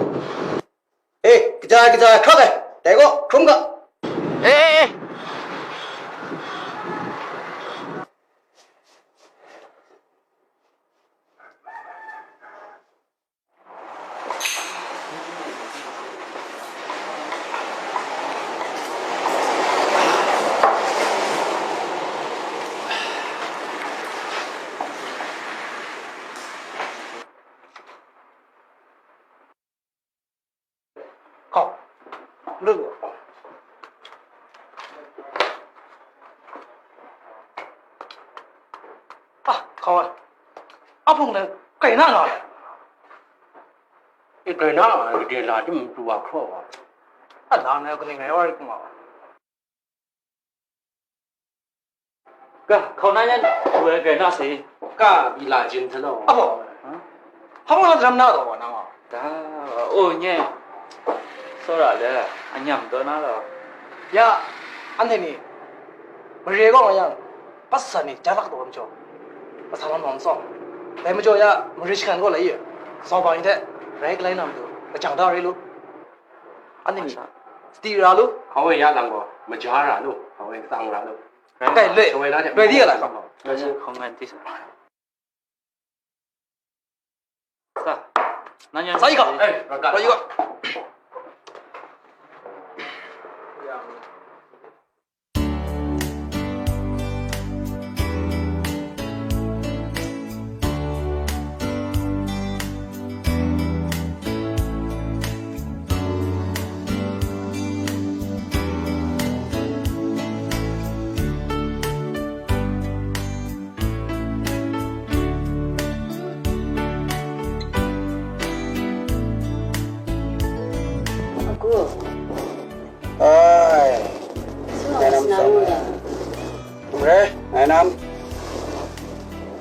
E, kaja ai, kaja ai, hkrak ai, dai gaw, hkrum ga. E, e, e. Hkau, lu. A, hkau ai. A hpung de, kai na nga ai. E, kai na nga ai, gade la tim tu wa hkraw wa. A la na, kaning ngai wa ri hkung wa. Ga, hkau na yan, tu ai grai na se. Ga, bi la jin hta law. Apo. Hah? Hpa mung na daram na taw wa nang a? Da, o nye. Tsawra le, anyam taw na law. Ya, anhte ni, mare gaw nga yang, patsa ni ja lak taw ai majaw, masa lam lam tsawm. Dai majaw ya, mare shagan gaw lai ye, sau bang hte, rai kalai na matu, lajang da rai lu. Anhte ni, sadi ra lu. Hkawoi ya lang gaw, maja ra lu, hkawoi tsang ra lu. Dai, loi, loi di ya la. Hkawoi ngan di sa. Sa, nan yan sa i ga. Eh, raga. Raga. Agu. Ai. Ngai nam sawng ai. Hkum re, ngai nam.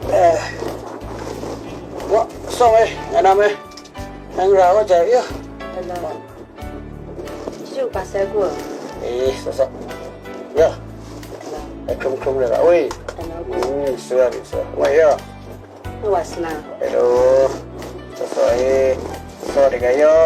Eh. Wa, sawng e, ngai nam e. Nang ra wa jai ya. Hello. Shu pa sai ku. Eh, sa sa. Ya. Hello. Ai, hkum hkum re la. Oi. Hello. Hmm, sa ya, sa. Wa ya. Hello. Sa sa e. Sa de ga ya.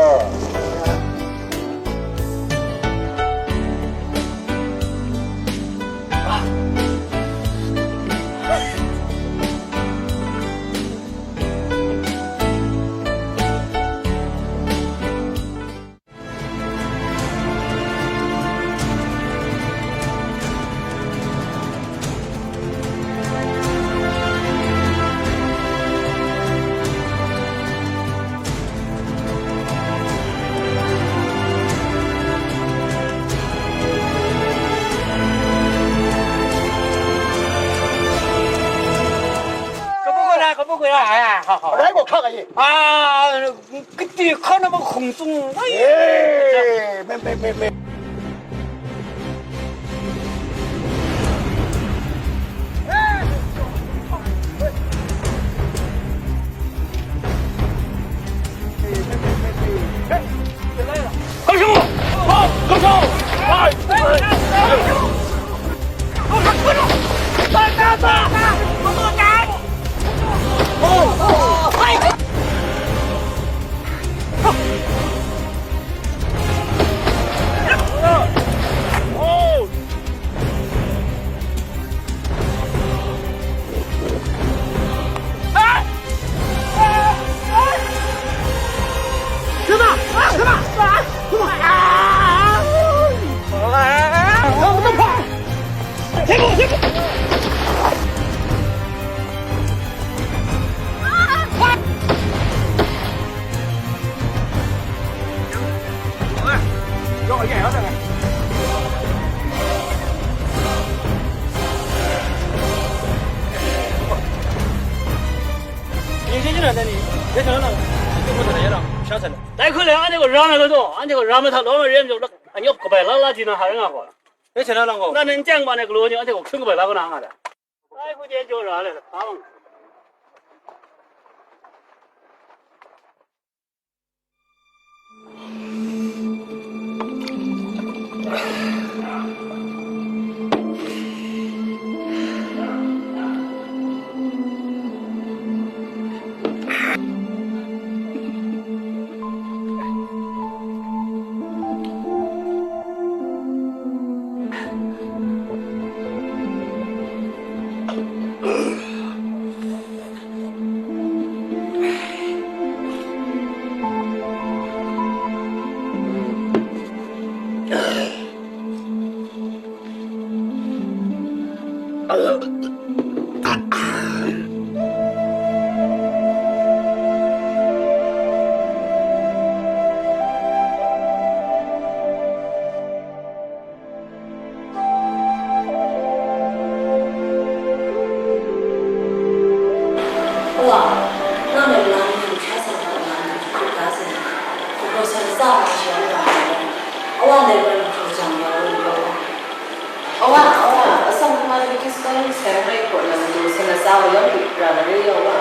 Kabu ko na, kabu ko na, ah, ha, ha. Rai ko hkak ai. Ah, kati hkan na ma hkung tsung. Eh, me, me, me, me. 你这进来的你，别成了，别给我整那些了，下车了。 Dai hkru le, anhte gaw ram ai law, anhte gaw ram ai hta lawm ai re ai majaw, anyawk kabai la la di na hka rai nga gaw. 别成了，老公。 Na ning chyang ba ai galaw ni anhte gaw hkring kabai la kau na nga da. Dai hkru jen jaw ra le, hpa bang. 哇，让人拿你出差场的男的去打死你，不过像这样的人吧，我往那边去讲了，我以后。 Awa, awa, atsawm hkungga ni Khrista ning sai hkrai hkaw na matu sa latsa wa yawng hte, ra marai ya wa.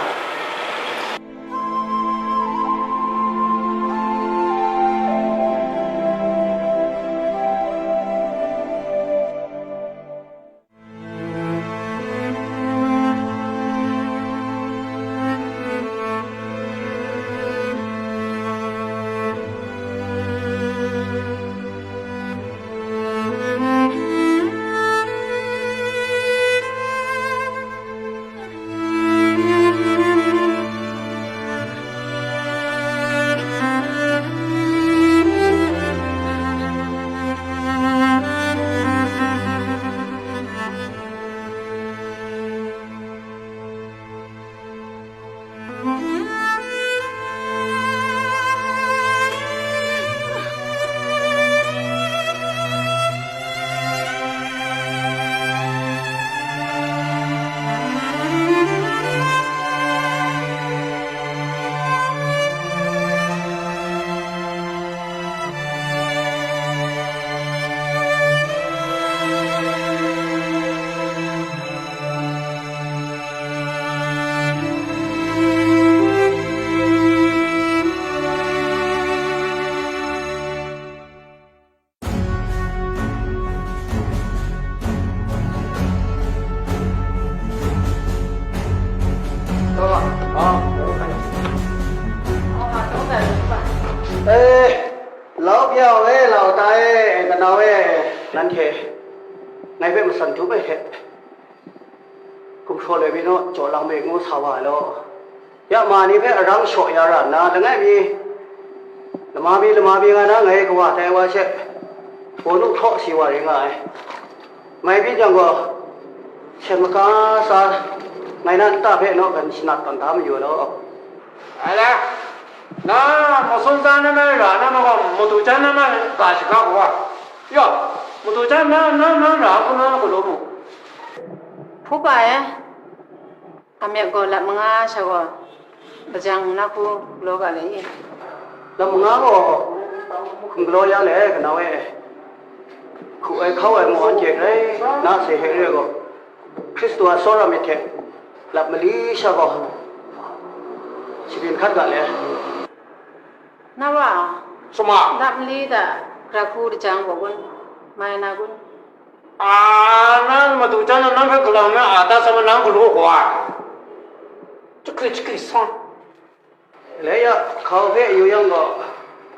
Eh, lau bya e, lau ta e, kanau e, nanhte ngai hpe matsan dum ai hte, gumhpraw loi mi naw, jaw lang mi ngu sa wa ai law. Ya ma ni hpe arang shaw ya ra nna, langai mi, lama mi, lama mi nga na ngai kawa tai wa she, wunau hkraw si wa ring nga ai. Mai byin yang gaw, seng maka sa, ngai na nta hpe naw kan shanat tawn da mayu law. Ala, na masum tsa na mai ra na ma gaw, madu jan na mai ga shaga gaw, ya, madu jan na, na, na ra hku na galaw mu. Hpu pa e, a myit gaw lat manga sha gaw, hpajang na hku galaw ga le i? Lat manga gaw hkum galaw ya le, kanau e, hku ai hkau ai mung anhte grai na se hte re ai gaw, Hkristu a tsawra myit hte lat mali sha gaw, shabyin hkat ga le. Na wa, suma, lat mali hta gara hku lajang gaw kun, mai na kun? A, na madu jan na nang hpe galang na a ta sa ma nang galaw gaw ai. Chakri chakri sang. Lei ya, hkau hpe yu yang gaw,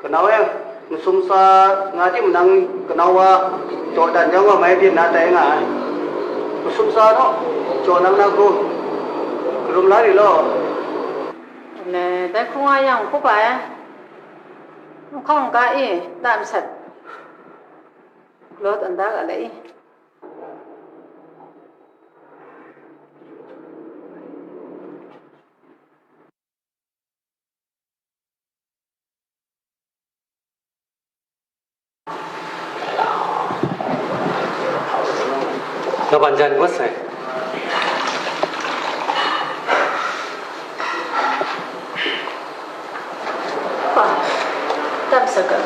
kanau e, masum tsa nga tim nang kanau wa jaw dan jang gaw mai byin na tai nga ai. Masum tsa naw, jaw nang na hku, karum la ri law. Dai hku nga yang hku pa e, nhkawng ga e, nta masat galaw tawn da ga le i? Kaban jan ngut sai. Wa, tam sa ga.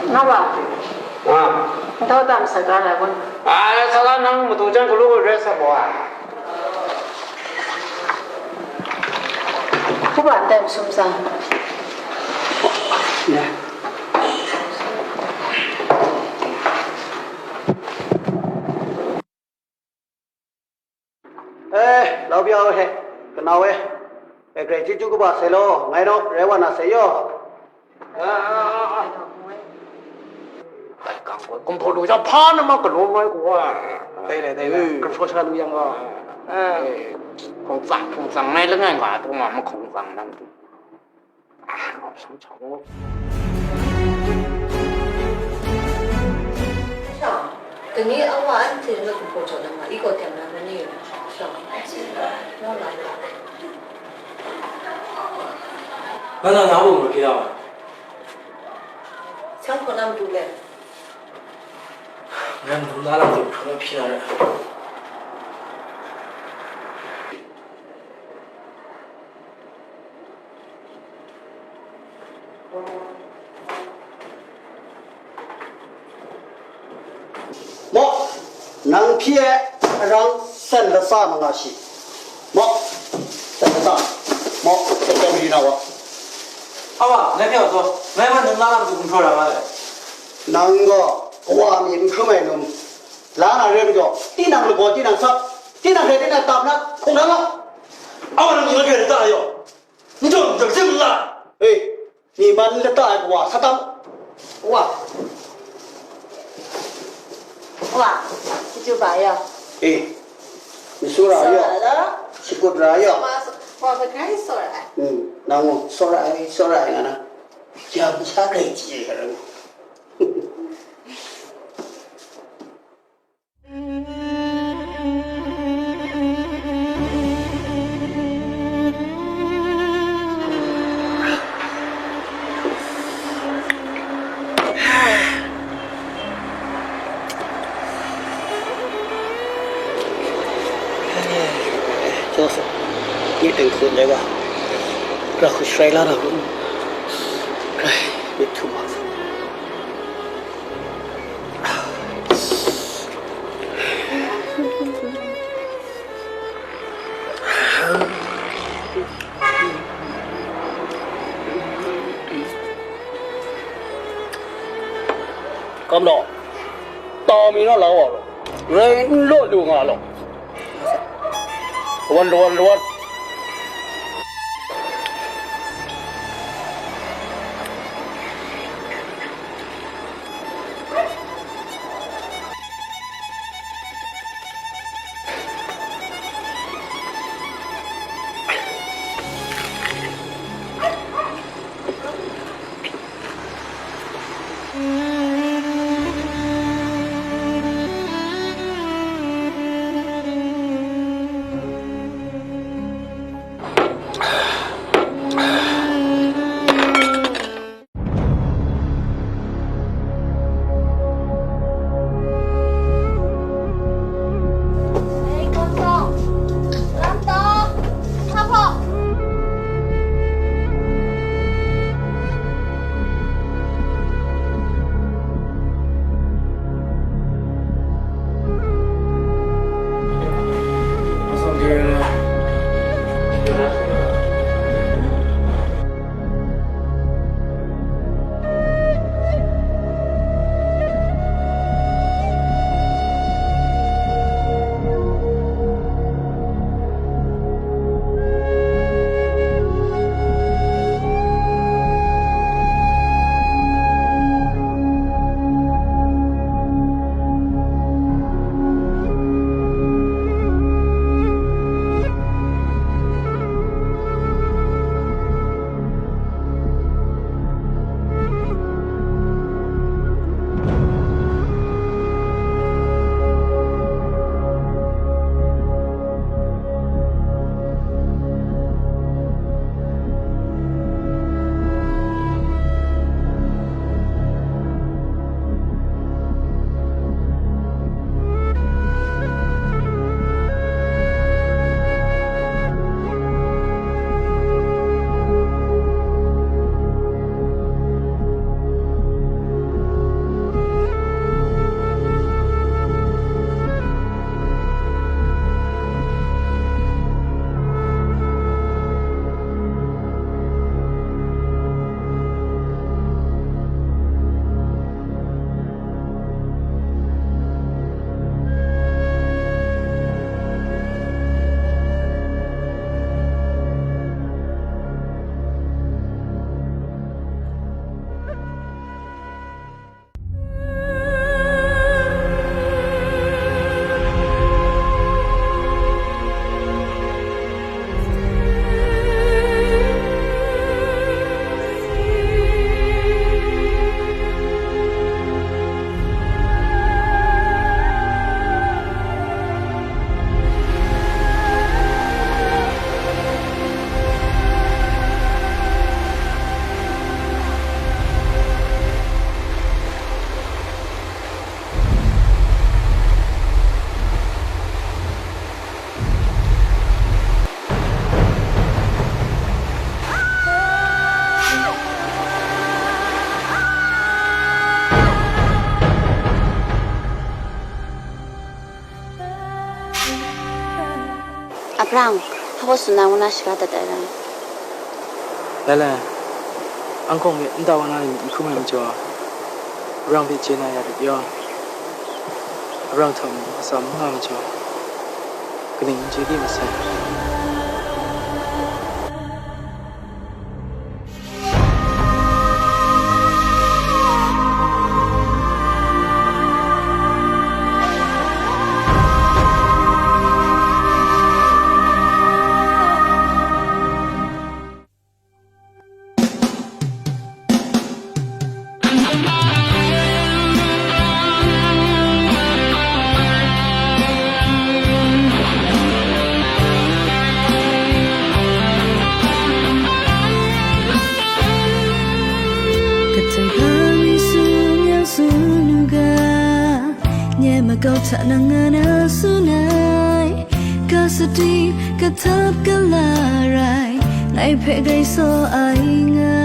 Nga wa. Ah. Ndau tam sa ga la gun. Ah, sa ga nang matu jan galu rai sa bo a. Kuba ndai masum sa. Ya. Eh, lau bya u he, kanau e. E, grai chyeju kaba sai law, ngai naw rai wa na sai yaw. Ai, kang koi, kumhpaw lu jang hpa na ma galaw ngai gaw ai. Dai le, dai le. Mm. Kumhpaw sha lu yang gaw. Eh, hkungzang, hkungzang ngai langai nga, hkungzang nang. Kani awa an hte ngut npu jaw na ma, i gaw teng na ma ni? Sha. Nang na na. Nang na na bu ngut kida wa? Chang ko nam du le. Ngan dum na lam du hkrum hpyi na re. Maw, nang hpyi ai arang san latsa ma nga shi? Maw, san latsa. Maw, kata ri na wa. Awa, ngai hpe wa taw, ngai man num la lam tu gumhpraw ra nga ai. Nang gaw, kawa mi n hkrum ai num, la na re majaw, tinang lagaw, tinang sap, tinang hkrai, tinang tap na, hkung na nga. Awa, nang ngai hpe lata yaw. N jaw, n jaw, n jaw, n jaw. E, mi man lata ai kawa, sa tam. Wa. Wa, chyeju ba yaw. E, mi tsawra yaw. Tsawra law. Shakut ra yaw. Wa, wa, wa, grai tsawra ai. Mm, nang gaw, tsawra ai, tsawra ai nga na. Yam sha grai chye ai rai. Joseph, ni tenghkun dai ga, ra hku sharai la na kun, rai, myit htum ma sa. Kam law, tau mi naw la wa law, rai n law lu nga law. Lawan, lawan, lawan. Abrang, hpa baw tsun na ngu na shaga dat ai rai. Lai lai, anhkawng hpe nta wa na ni myit n hkrum ai majaw, Abrang hpe chye na ya rit yaw, Abrang hta mung atsam n nga majaw, kaning n chye di masai. Kahtang hpa mi tsun yang tsun u ga, nye makau hta nang nga na tsun ai. Ka sadi, ka htap, ka la rai, ngai hpe grai saw ai nga.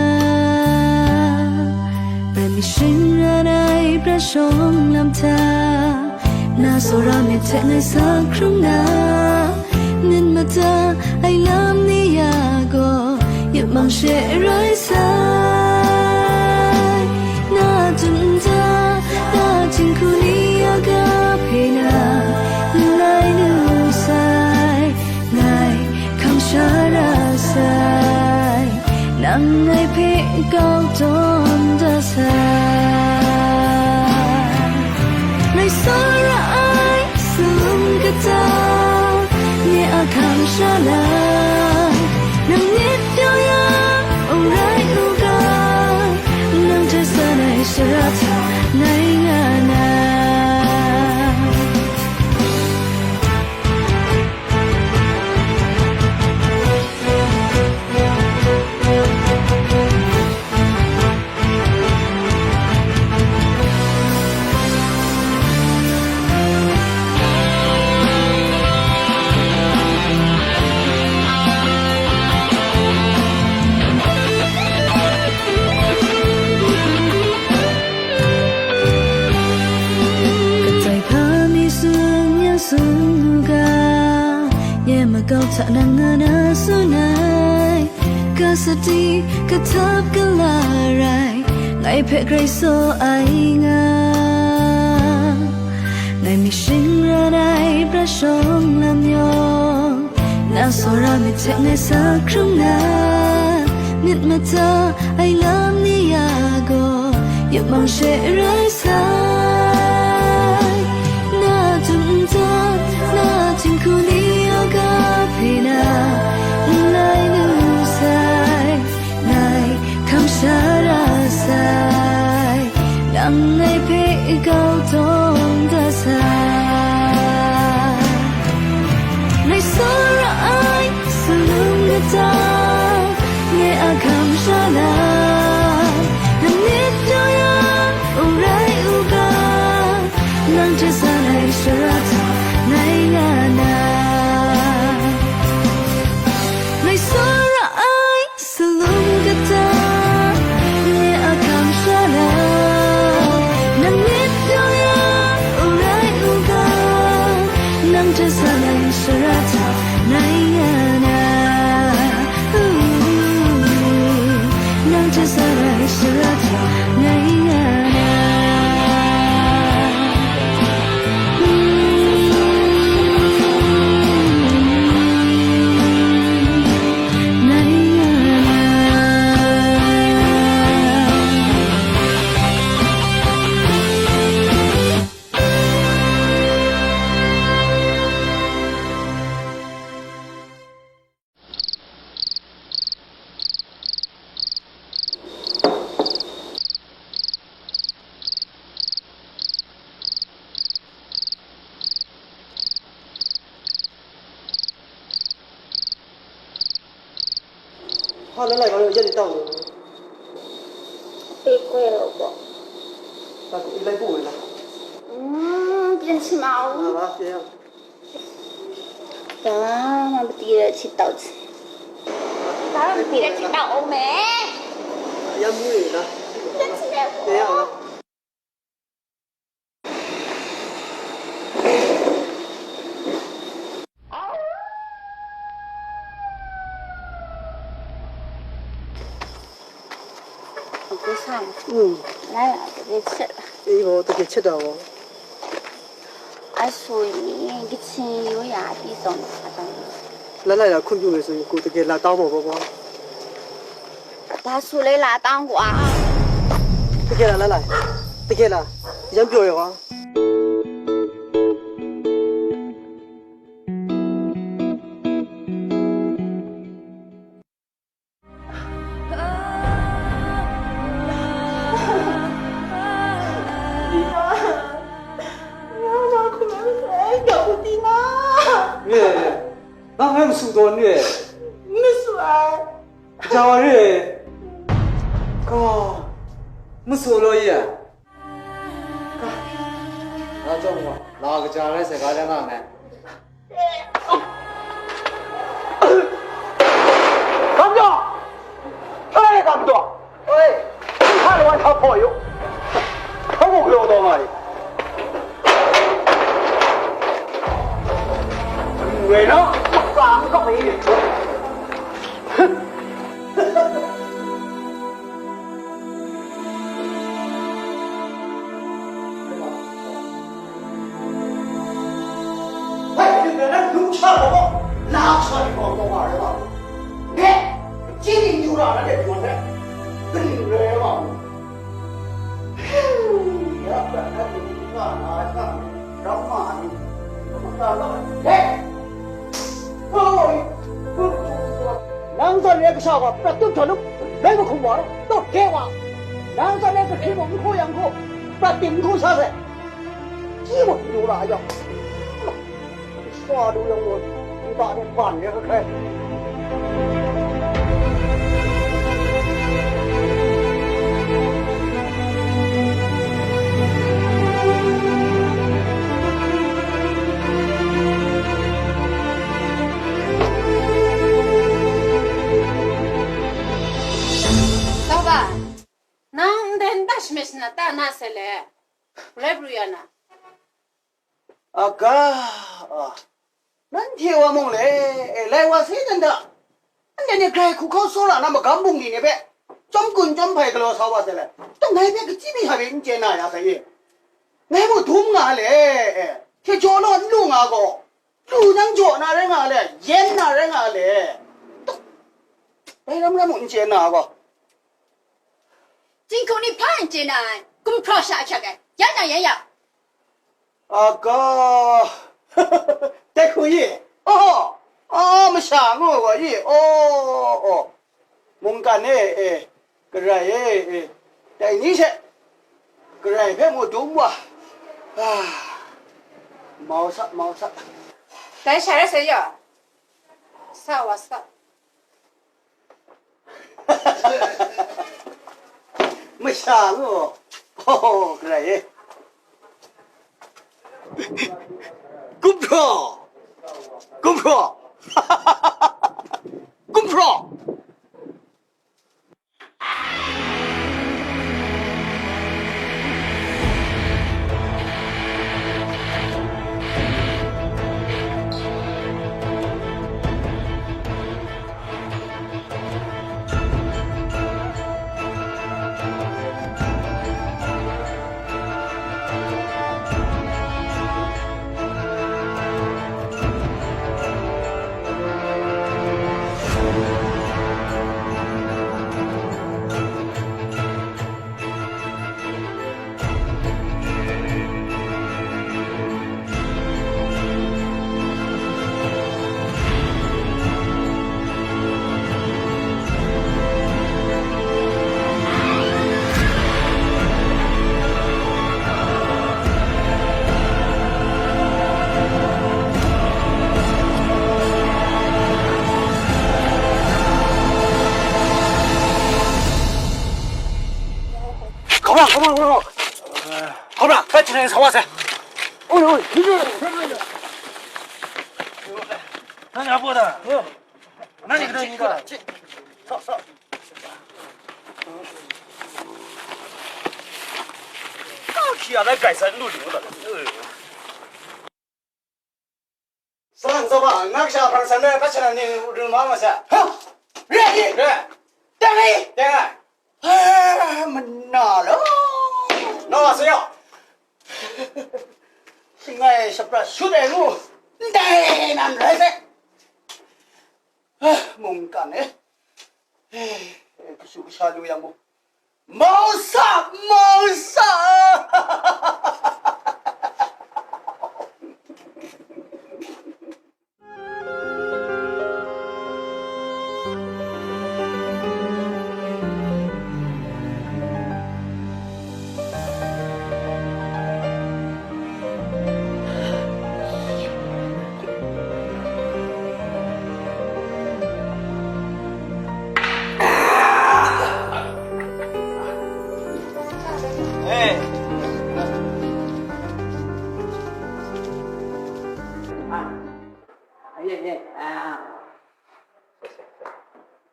Ngai myit shing ran ai pra shawng lam hta, na tsawra myit hte ngai sa hkrum na, myit mada ai lam ni ya gaw, yupmang she rai sai. Na dum da, na jinghku ni ya ga hpe na, n lai lu sai. Ngai hkam sha ra sai, nang ngai hpe kau tawn da sai. Ngai tsawra ai salum kata, nye a hkam sha na, nang myit pyaw ya, ung rai u ga, nang hte san ai shara hta ngai nga na. Kahtang hpa mi tsun yang tsun u ga, nye makau hta nang nga na tsun ai. Ka sadi, ka htap, ka la rai, ngai hpe grai saw ai nga. Ngai myit shing ran ai pra shawng lam yawng, na tsawra myit hte ngai sa hkrum na, myit mada ai lam ni ya gaw, yupmang she rai sai. Na dum da, na jinghku ni ya ga hpe na, n lai lu sai. Ngai hkam sha ra sai, nang ngai hpe kau tawn da sai. Ngai tsawra ai salum kata, nye a hkam sha na, nang myit pyaw ya, ung rai u ga, nang hte san ai shara hta ngai nga na. Ngai tsawra ai salum kata, nye a hkam sha na, nang myit pyaw ya, ung rai u ga, nang hte san ai shara hta ngai nga na. Nang hte san ai shara hta ngai nga na. Hpa la lai ga, ya ni tau ni. Pe koi lo ko. Ta ko ilai ko la. Hmm, pian si mau. La la, ya. Ya, ma bati ya si tau. Ta ma bati ya si tau me. Ya mu ni la. Pian si mau. Ya. Sa, mm, lai la, de de chet la. E, bo, de de chet da, bo. A su ni, gichin yu ya, di zong, a zong. Lai lai la, hkum yu me su, ku de de la tau mo, bo, bo. Da su lai la tang ku a. De de la, lai lai. De de la, yan pyo yo a. 你呀，你要拿回来的时候，哎，搞不定啊。月，那还不是多月？没事啊。 Jawa re, ka, masu law ye? Ka, na chyawm gaw, la kaja rai sai ga dan nga nngai. Kam jaw! Ai, kam jaw! Oi, hpa lawan hpa hpaw yu. Hpa mung law taw nga yu. Woi na, ka, ka, ka, ka, Nang zawn re kasha gaw prat tup htaw lup, rai mahkum wa, tawt kye wa. Nang zawn re kahkring mung n hkaw yang hkaw, prat ting n hkaw sa sai. Ji mung du la yang, swa du yang gaw, nta de ban ya hkrai. Tauga, nang ndai nta shame shana ta na se le, rai pru ya na? Aga, a, nanhte wa mung le, e, lai wa sai dan da. Anhte ni grai hku hkau tsawra na magam bungli ni hpe, chyawm gun chyawm hpai galaw sa wa sai le, tang ngai hpe kaji mi hta bai n chye na ya sai ye? Ngai mung dum nga le, e, hte jaw naw n lu nga gaw, lu nang jaw na rai nga le, yen na rai nga le, dai ram ram mung n chye na gaw. Jinghku ni hpa n chye na ai, gumhpraw sha ahkyak ai, yan na yan ya. Aga, dai hku ye, oh, oh, masha ngu gaw ye, oh, oh, mungkan e, e, Karai e, e, dai ni hte, Karai hpe mu dum wa, ah, mau sa, mau sa. Dai sha rai sai ya, sa wa sa. Masha ngu, oh, Karai e. Gumhpraw! Gumhpraw! Gumhpraw! Hkau ra, hkau ra, hkau ra. Hkau ra, hkrai hkrai sa wa sai. Oi, oi, ni ni. Na na bo da. Na ni ka ni ka. Sa, sa. Ka ki a lai kai sa lu lu da. Salang tsawra, nak sha hpang san rai, hpa chana ni ru ma ma sa. Ha! Re ai! Re! Teng ai! Teng ai! Ai, mana lo. Naw sa ya. Sing ai shaprat shut ai ngu, ndai nan rai sai. Ah, mungkan e. Eh, kashu kasha lu yang mu. Mau sa, mau sa.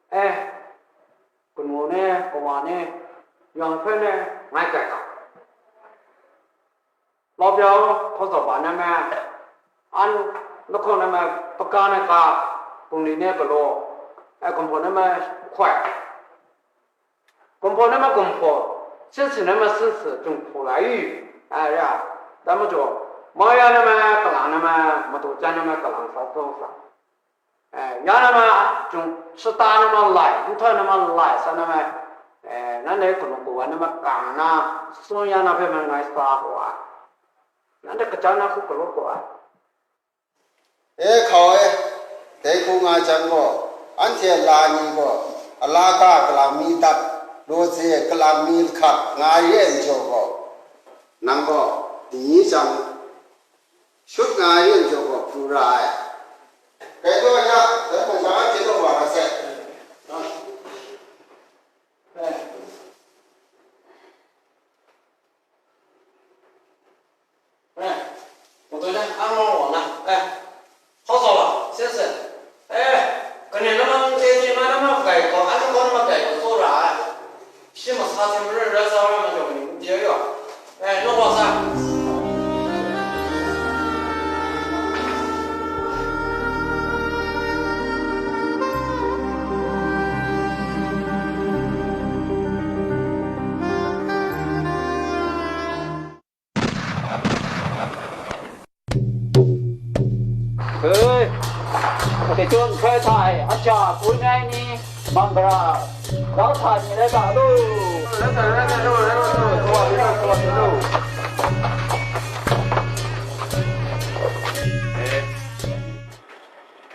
Eh, kanu ne, kawa ne, yang hpe ne, ngai kai ga. Lau bya u, hkaw zaw ba na me, an lahkawng na me, paka na ka, bungli ne galaw, ai, gumhpaw na me hkoi, gumhpaw na me gumhpaw, sinsin na me sinsin, jinghku la i, ai, ya, dai majaw, maya na me, kalang na me, madu jan na me, kalang sa taw sa. Eh, ya na ma, jung, shata na ma lai, nhtoi na ma lai, sa na ma, eh, nanhte hkunu kawa na ma kang na, tsun ya na hpe ma ngai sa gaw ai. Nanhte kaja na hku galaw gaw ai. E hkau e, dai hku nga jang gaw, anhte la ni gaw, a la ga kalang mi dat, law tse kalang mi lahkat nga re ai majaw gaw, nang gaw, dingi jang, shut nga ai yen jaw gaw pru ra ai. Dai gaw ya, dai hpang sha anhte taw wa ra sai. Eh, eh, 我昨天安慰我呢，哎，好走了，先生。哎，跟你那么最近嘛，那么改革，俺们搞那么改革做啥？ Shi masa hte maren rai sa ai majaw ni n chye ai. Eh, naw wa sa. อันเทจนเคยถ่ายอาจารย์ปุ้ยไงนี่มังกรา เราถ่ายมีอะไรบ้างลูก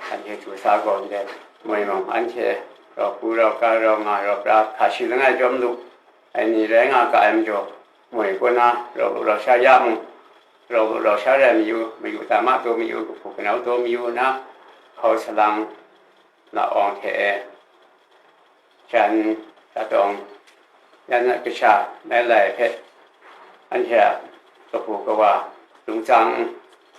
อันเทจูซาก่อนเด็กมวยมองอันเทเราปูเรากาเรางาเราปราบขาชีละง่ายจอมลุก อันนี้แรงอากาศมันจบ mui kaw na, rau lu rau sha ya mung, rau lu rau sha rai mayu, mayu ta ma taw mayu, kahpu kanau taw mayu na, hkau salang, na awng hte e, jan, tatawng, yan na kasha, nai lai hpe, anhte a kahpu kawa, lungtsang,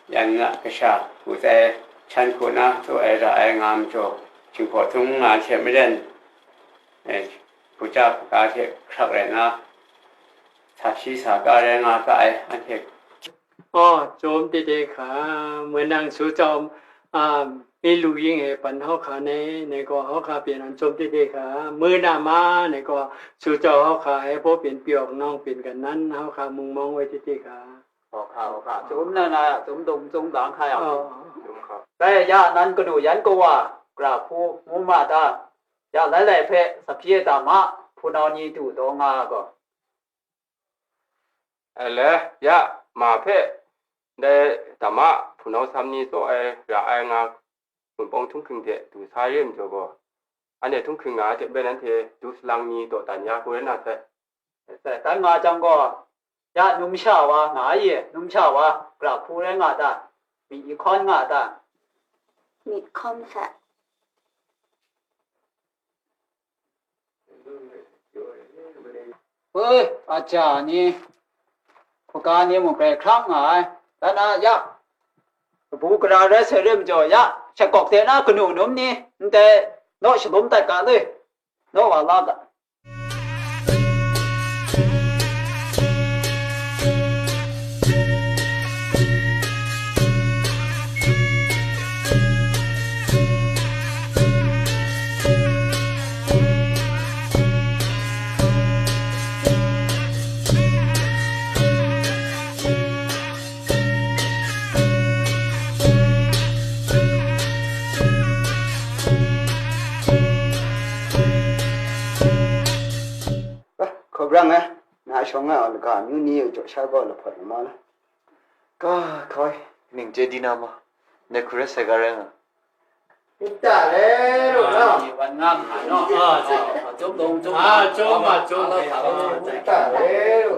yan na kasha, hku tsai, hkyan hku na, tsaw ai ra ai nga majaw, Jinghpaw Htung nga hte maren, e, hpuja hpuga hte hkrak rai nna, sa shi sa ka rai nga ga ai, anhte. 哦，中的的卡，我能收着啊，一路应该办好卡呢，那个好卡变成中的的卡，没那么那个收着好卡，还不变表，能变个难好卡，蒙蒙为的的卡。 Hkau hka, hkau hka. Chyum na na, chyum dum, chyum dang hka yang. Oh. Chyum hka. Dai ya, nan kanu yan kawa, gra hpu, ngu ma ta? Ya, lai lai hpe, sa hpyi ai ta ma, hpunau ni du taw nga ai gaw. Ai le, ya, ma hpe, ndai ta ma, hpunau sam ni tsaw ai, ra ai nga, Hpunpawng htunghking hte du sa re ai majaw gaw, anhte htunghking nga ai hte maren anhte du salang ni dawdan ya hku rai na sai. Sai, dan nga jang gaw, ya numsha wa nga ai, numsha wa gra hpu rai nga ta? Myit hkawn nga ta? Myit hkawn hte. Oi, aja ni, hpaga ni mung grai hkrak nga ai. Dan a, ya, kabu gara rai sai re majaw, ya, shat kawk de na kanu num ni, ndai, naw shalum dat ga le, naw wa la ga. Nga, na shawng nga ai laga amyu ni e jaw sha gaw lahpawt lu ma la. Ka hkoi. Ning chye di na ma? Ngai hkru rai sai ga rai nga. Nta re ru na. Wan nga ma no. Ah, ah, ah, jawm dong, jawm Ah, dong. Jawm ma, jawm Ah, ma. Ah, Nta re ru.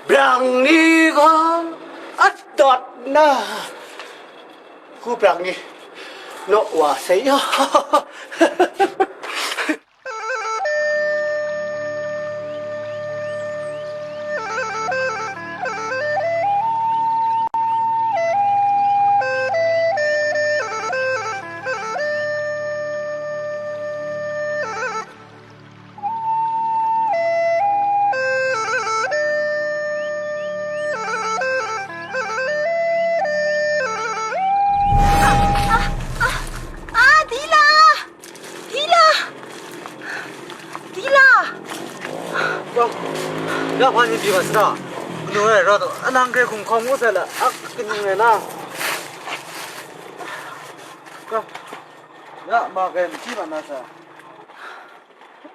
Brang ni gaw a dawt na, ku brang ni naw wa sai ya. Ah, ah, ah, Dila! Dila! Dila! Bang, ya hpa ni pyi ma sara? Kanu e, ra taw, anang hkrai hkum hkawm ngu sai la, ak, kanu e na. Bang, ya ma kai, machyi ma na sa.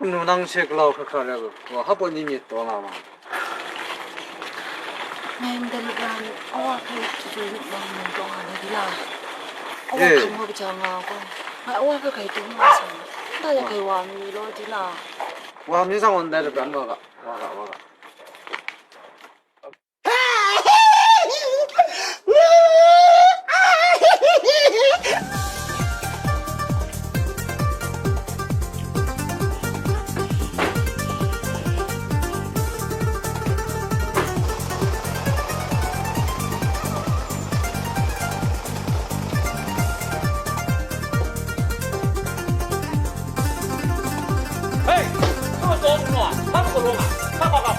Nu nang she galau hkra hkra rai lu, wa hpa pawt ni myit taw nga ma. Ngai ndai lup ran, awa hpe chyu chyu myit bang nang taw nga na di la? Awa Eh. hkang wa kaja nga gaw, ngai awa hpe grai taw nga sai. Nta de grai wa mi law di la? Wa mi sang gaw ndai lup ran wa ga, wa ga, wa ga. Hei! Hpa taw nna, hpa hkalung a, hpa hpa hpa.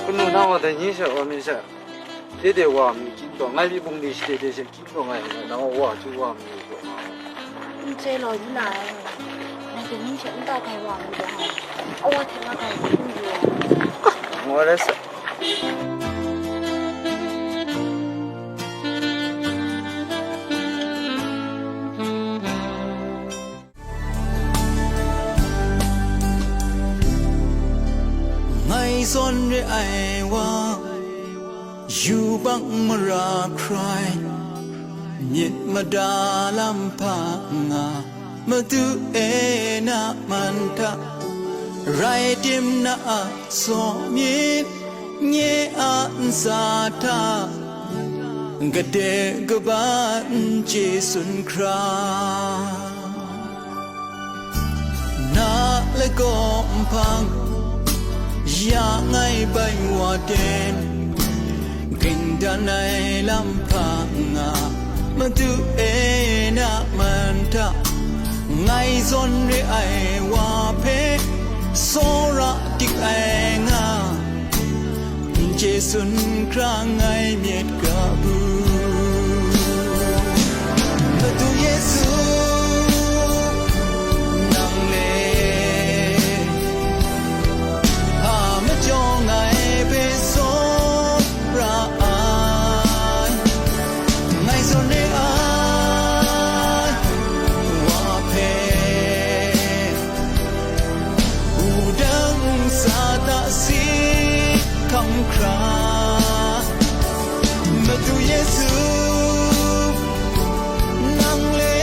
Kanu nang wa dai ni she wa mi she, de de wa mi kyin taw, ngai mi bung ni shade de she kyin taw ngai, nang wa chyu wa mi taw. N chye law yu na ai, ngai dai ni she n ta dai wa mi taw, awa hte nga dai ni n yu ai. Ngai rai sa. Ngai zawn re ai wa, yubak mara hkrai, myit mada lam hpa nga, Madu e na man hta, rai tim na a tsaw myit, nye a ntsa hta, gade kaba n chye sun hkra. Na lagaw nhpang, ya ngai bai wa ten, gringdan ai lam hpa nga, Madu e na man hta, ngai zawn re ai wa hpe, tsawra dik ai nga, N chye sun hkra ngai myit ga bu. Madu Yesu, nang le hpa majaw ngai hpe tsawra ai, ngai zawn re ai wa hpe, wudang sa ta si hkam hkra, Madu Yesu, nang le,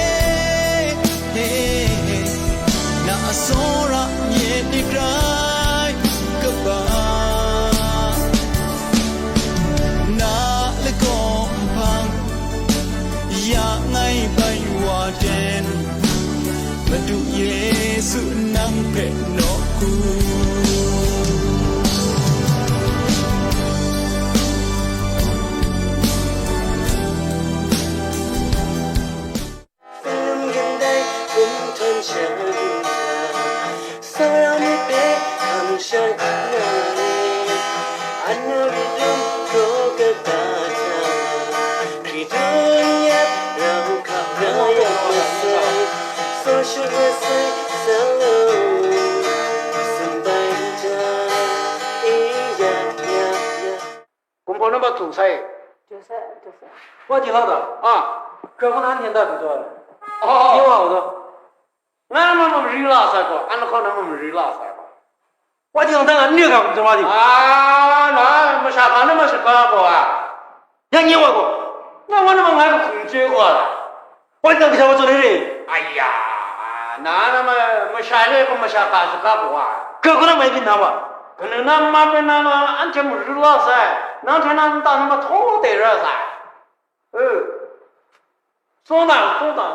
na tsawra myit ni rai kaba, na lagaw nhpang, ya ngai bai wa ten, Madu Yesu nang hpe nawku. Kumhpaw nambat htung sai. Joseph, Joseph. Wa jing la da. A. Hkra hkun an hyen da du taw ai. Oh. Nye wa u taw. Nga na ma mari la sai gaw, an lahkawng na ma mari la sai gaw. Wa jing dang a, nye ga hkum tsun wa di. A, na masha hpa na ma shaga gaw a. Ya nye wa gaw. Nga wa na ma ngai ga hkum chye gaw a. Wa jang kasha wa tsun ai re. Aya, na na ma, masha le hkum masha hpa shaga gaw a. Ga gaw na mai byin na wa. Kanu na ma pe na ma, anhte maru la sai. Nang hte na nta na ma htaw de ra sai. E. Tsaw na, tsaw na.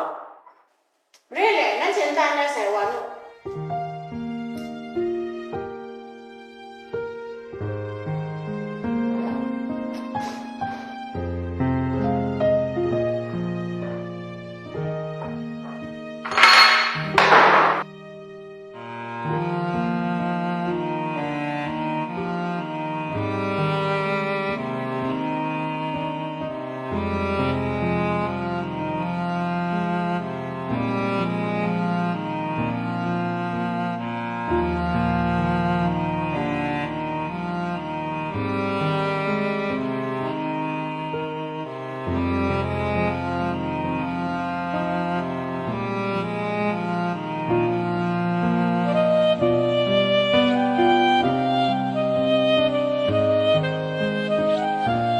Re le, nanhte nta n rai sai wa nu.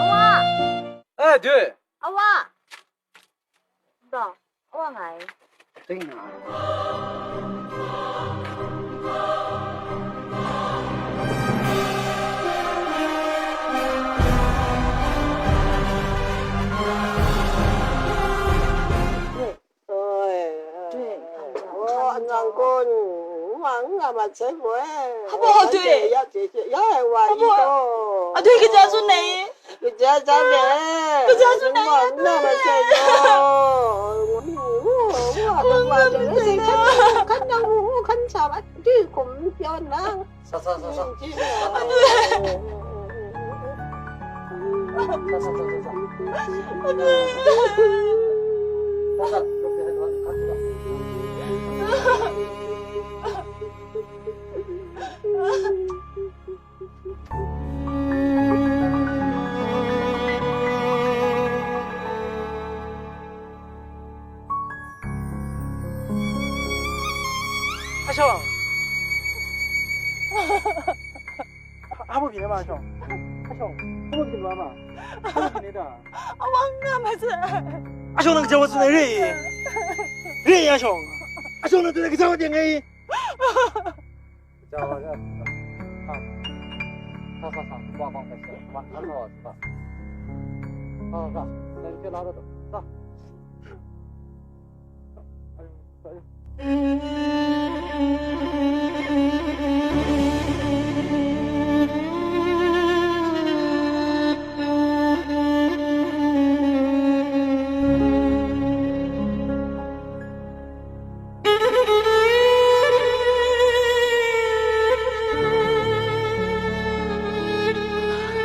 Awa! Eh, Doi! Awa! Dawng, awa ngai. Ding na. Hpa baw, adoi? Hpa baw, adoi kaja tsun ai? Kaja tsun ai? Kaja tsun ai? Nang ma se yo. Kan nang wu, kan sa ba, di kum pyaw nang. Sa, sa, sa, sa. Adoi. Sa, sa, sa, sa, sa. Adoi. Sa, sa. Ashong. Hpa byin ai ma, Ashong? Ashong, hpa byin ai ma? Hpa byin ai ta? Awang nga ma sai. Ashong, nang gaja wa tsun ai re i? Re i, Ashong? Ashong, nang tsun ai gaja wa teng ai i? Sa, sa, sa, sa, sa, sa, sa, sa, sa, sa, sa.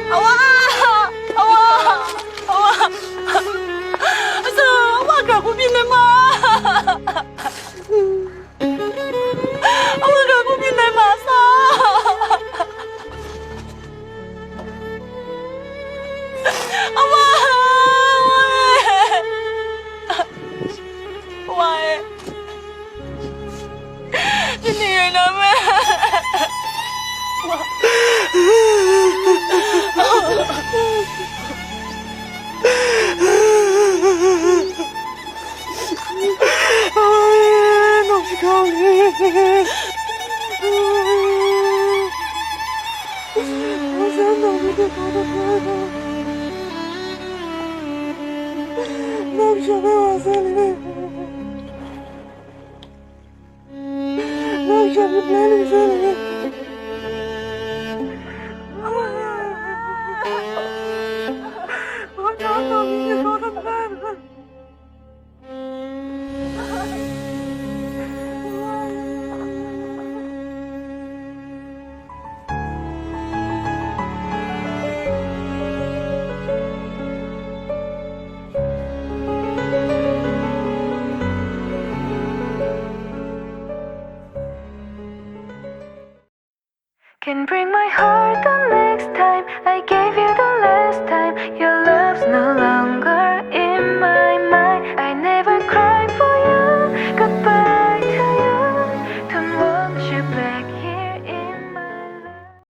Awa! Awa! Awa! Asa, awa ga ku byin ai ma! Awa ga ku byin ai ma sa! Awa! Awa! Awa e! Ni ni rai na me? Awa e, nang shi kau le. Can bring my heart the next time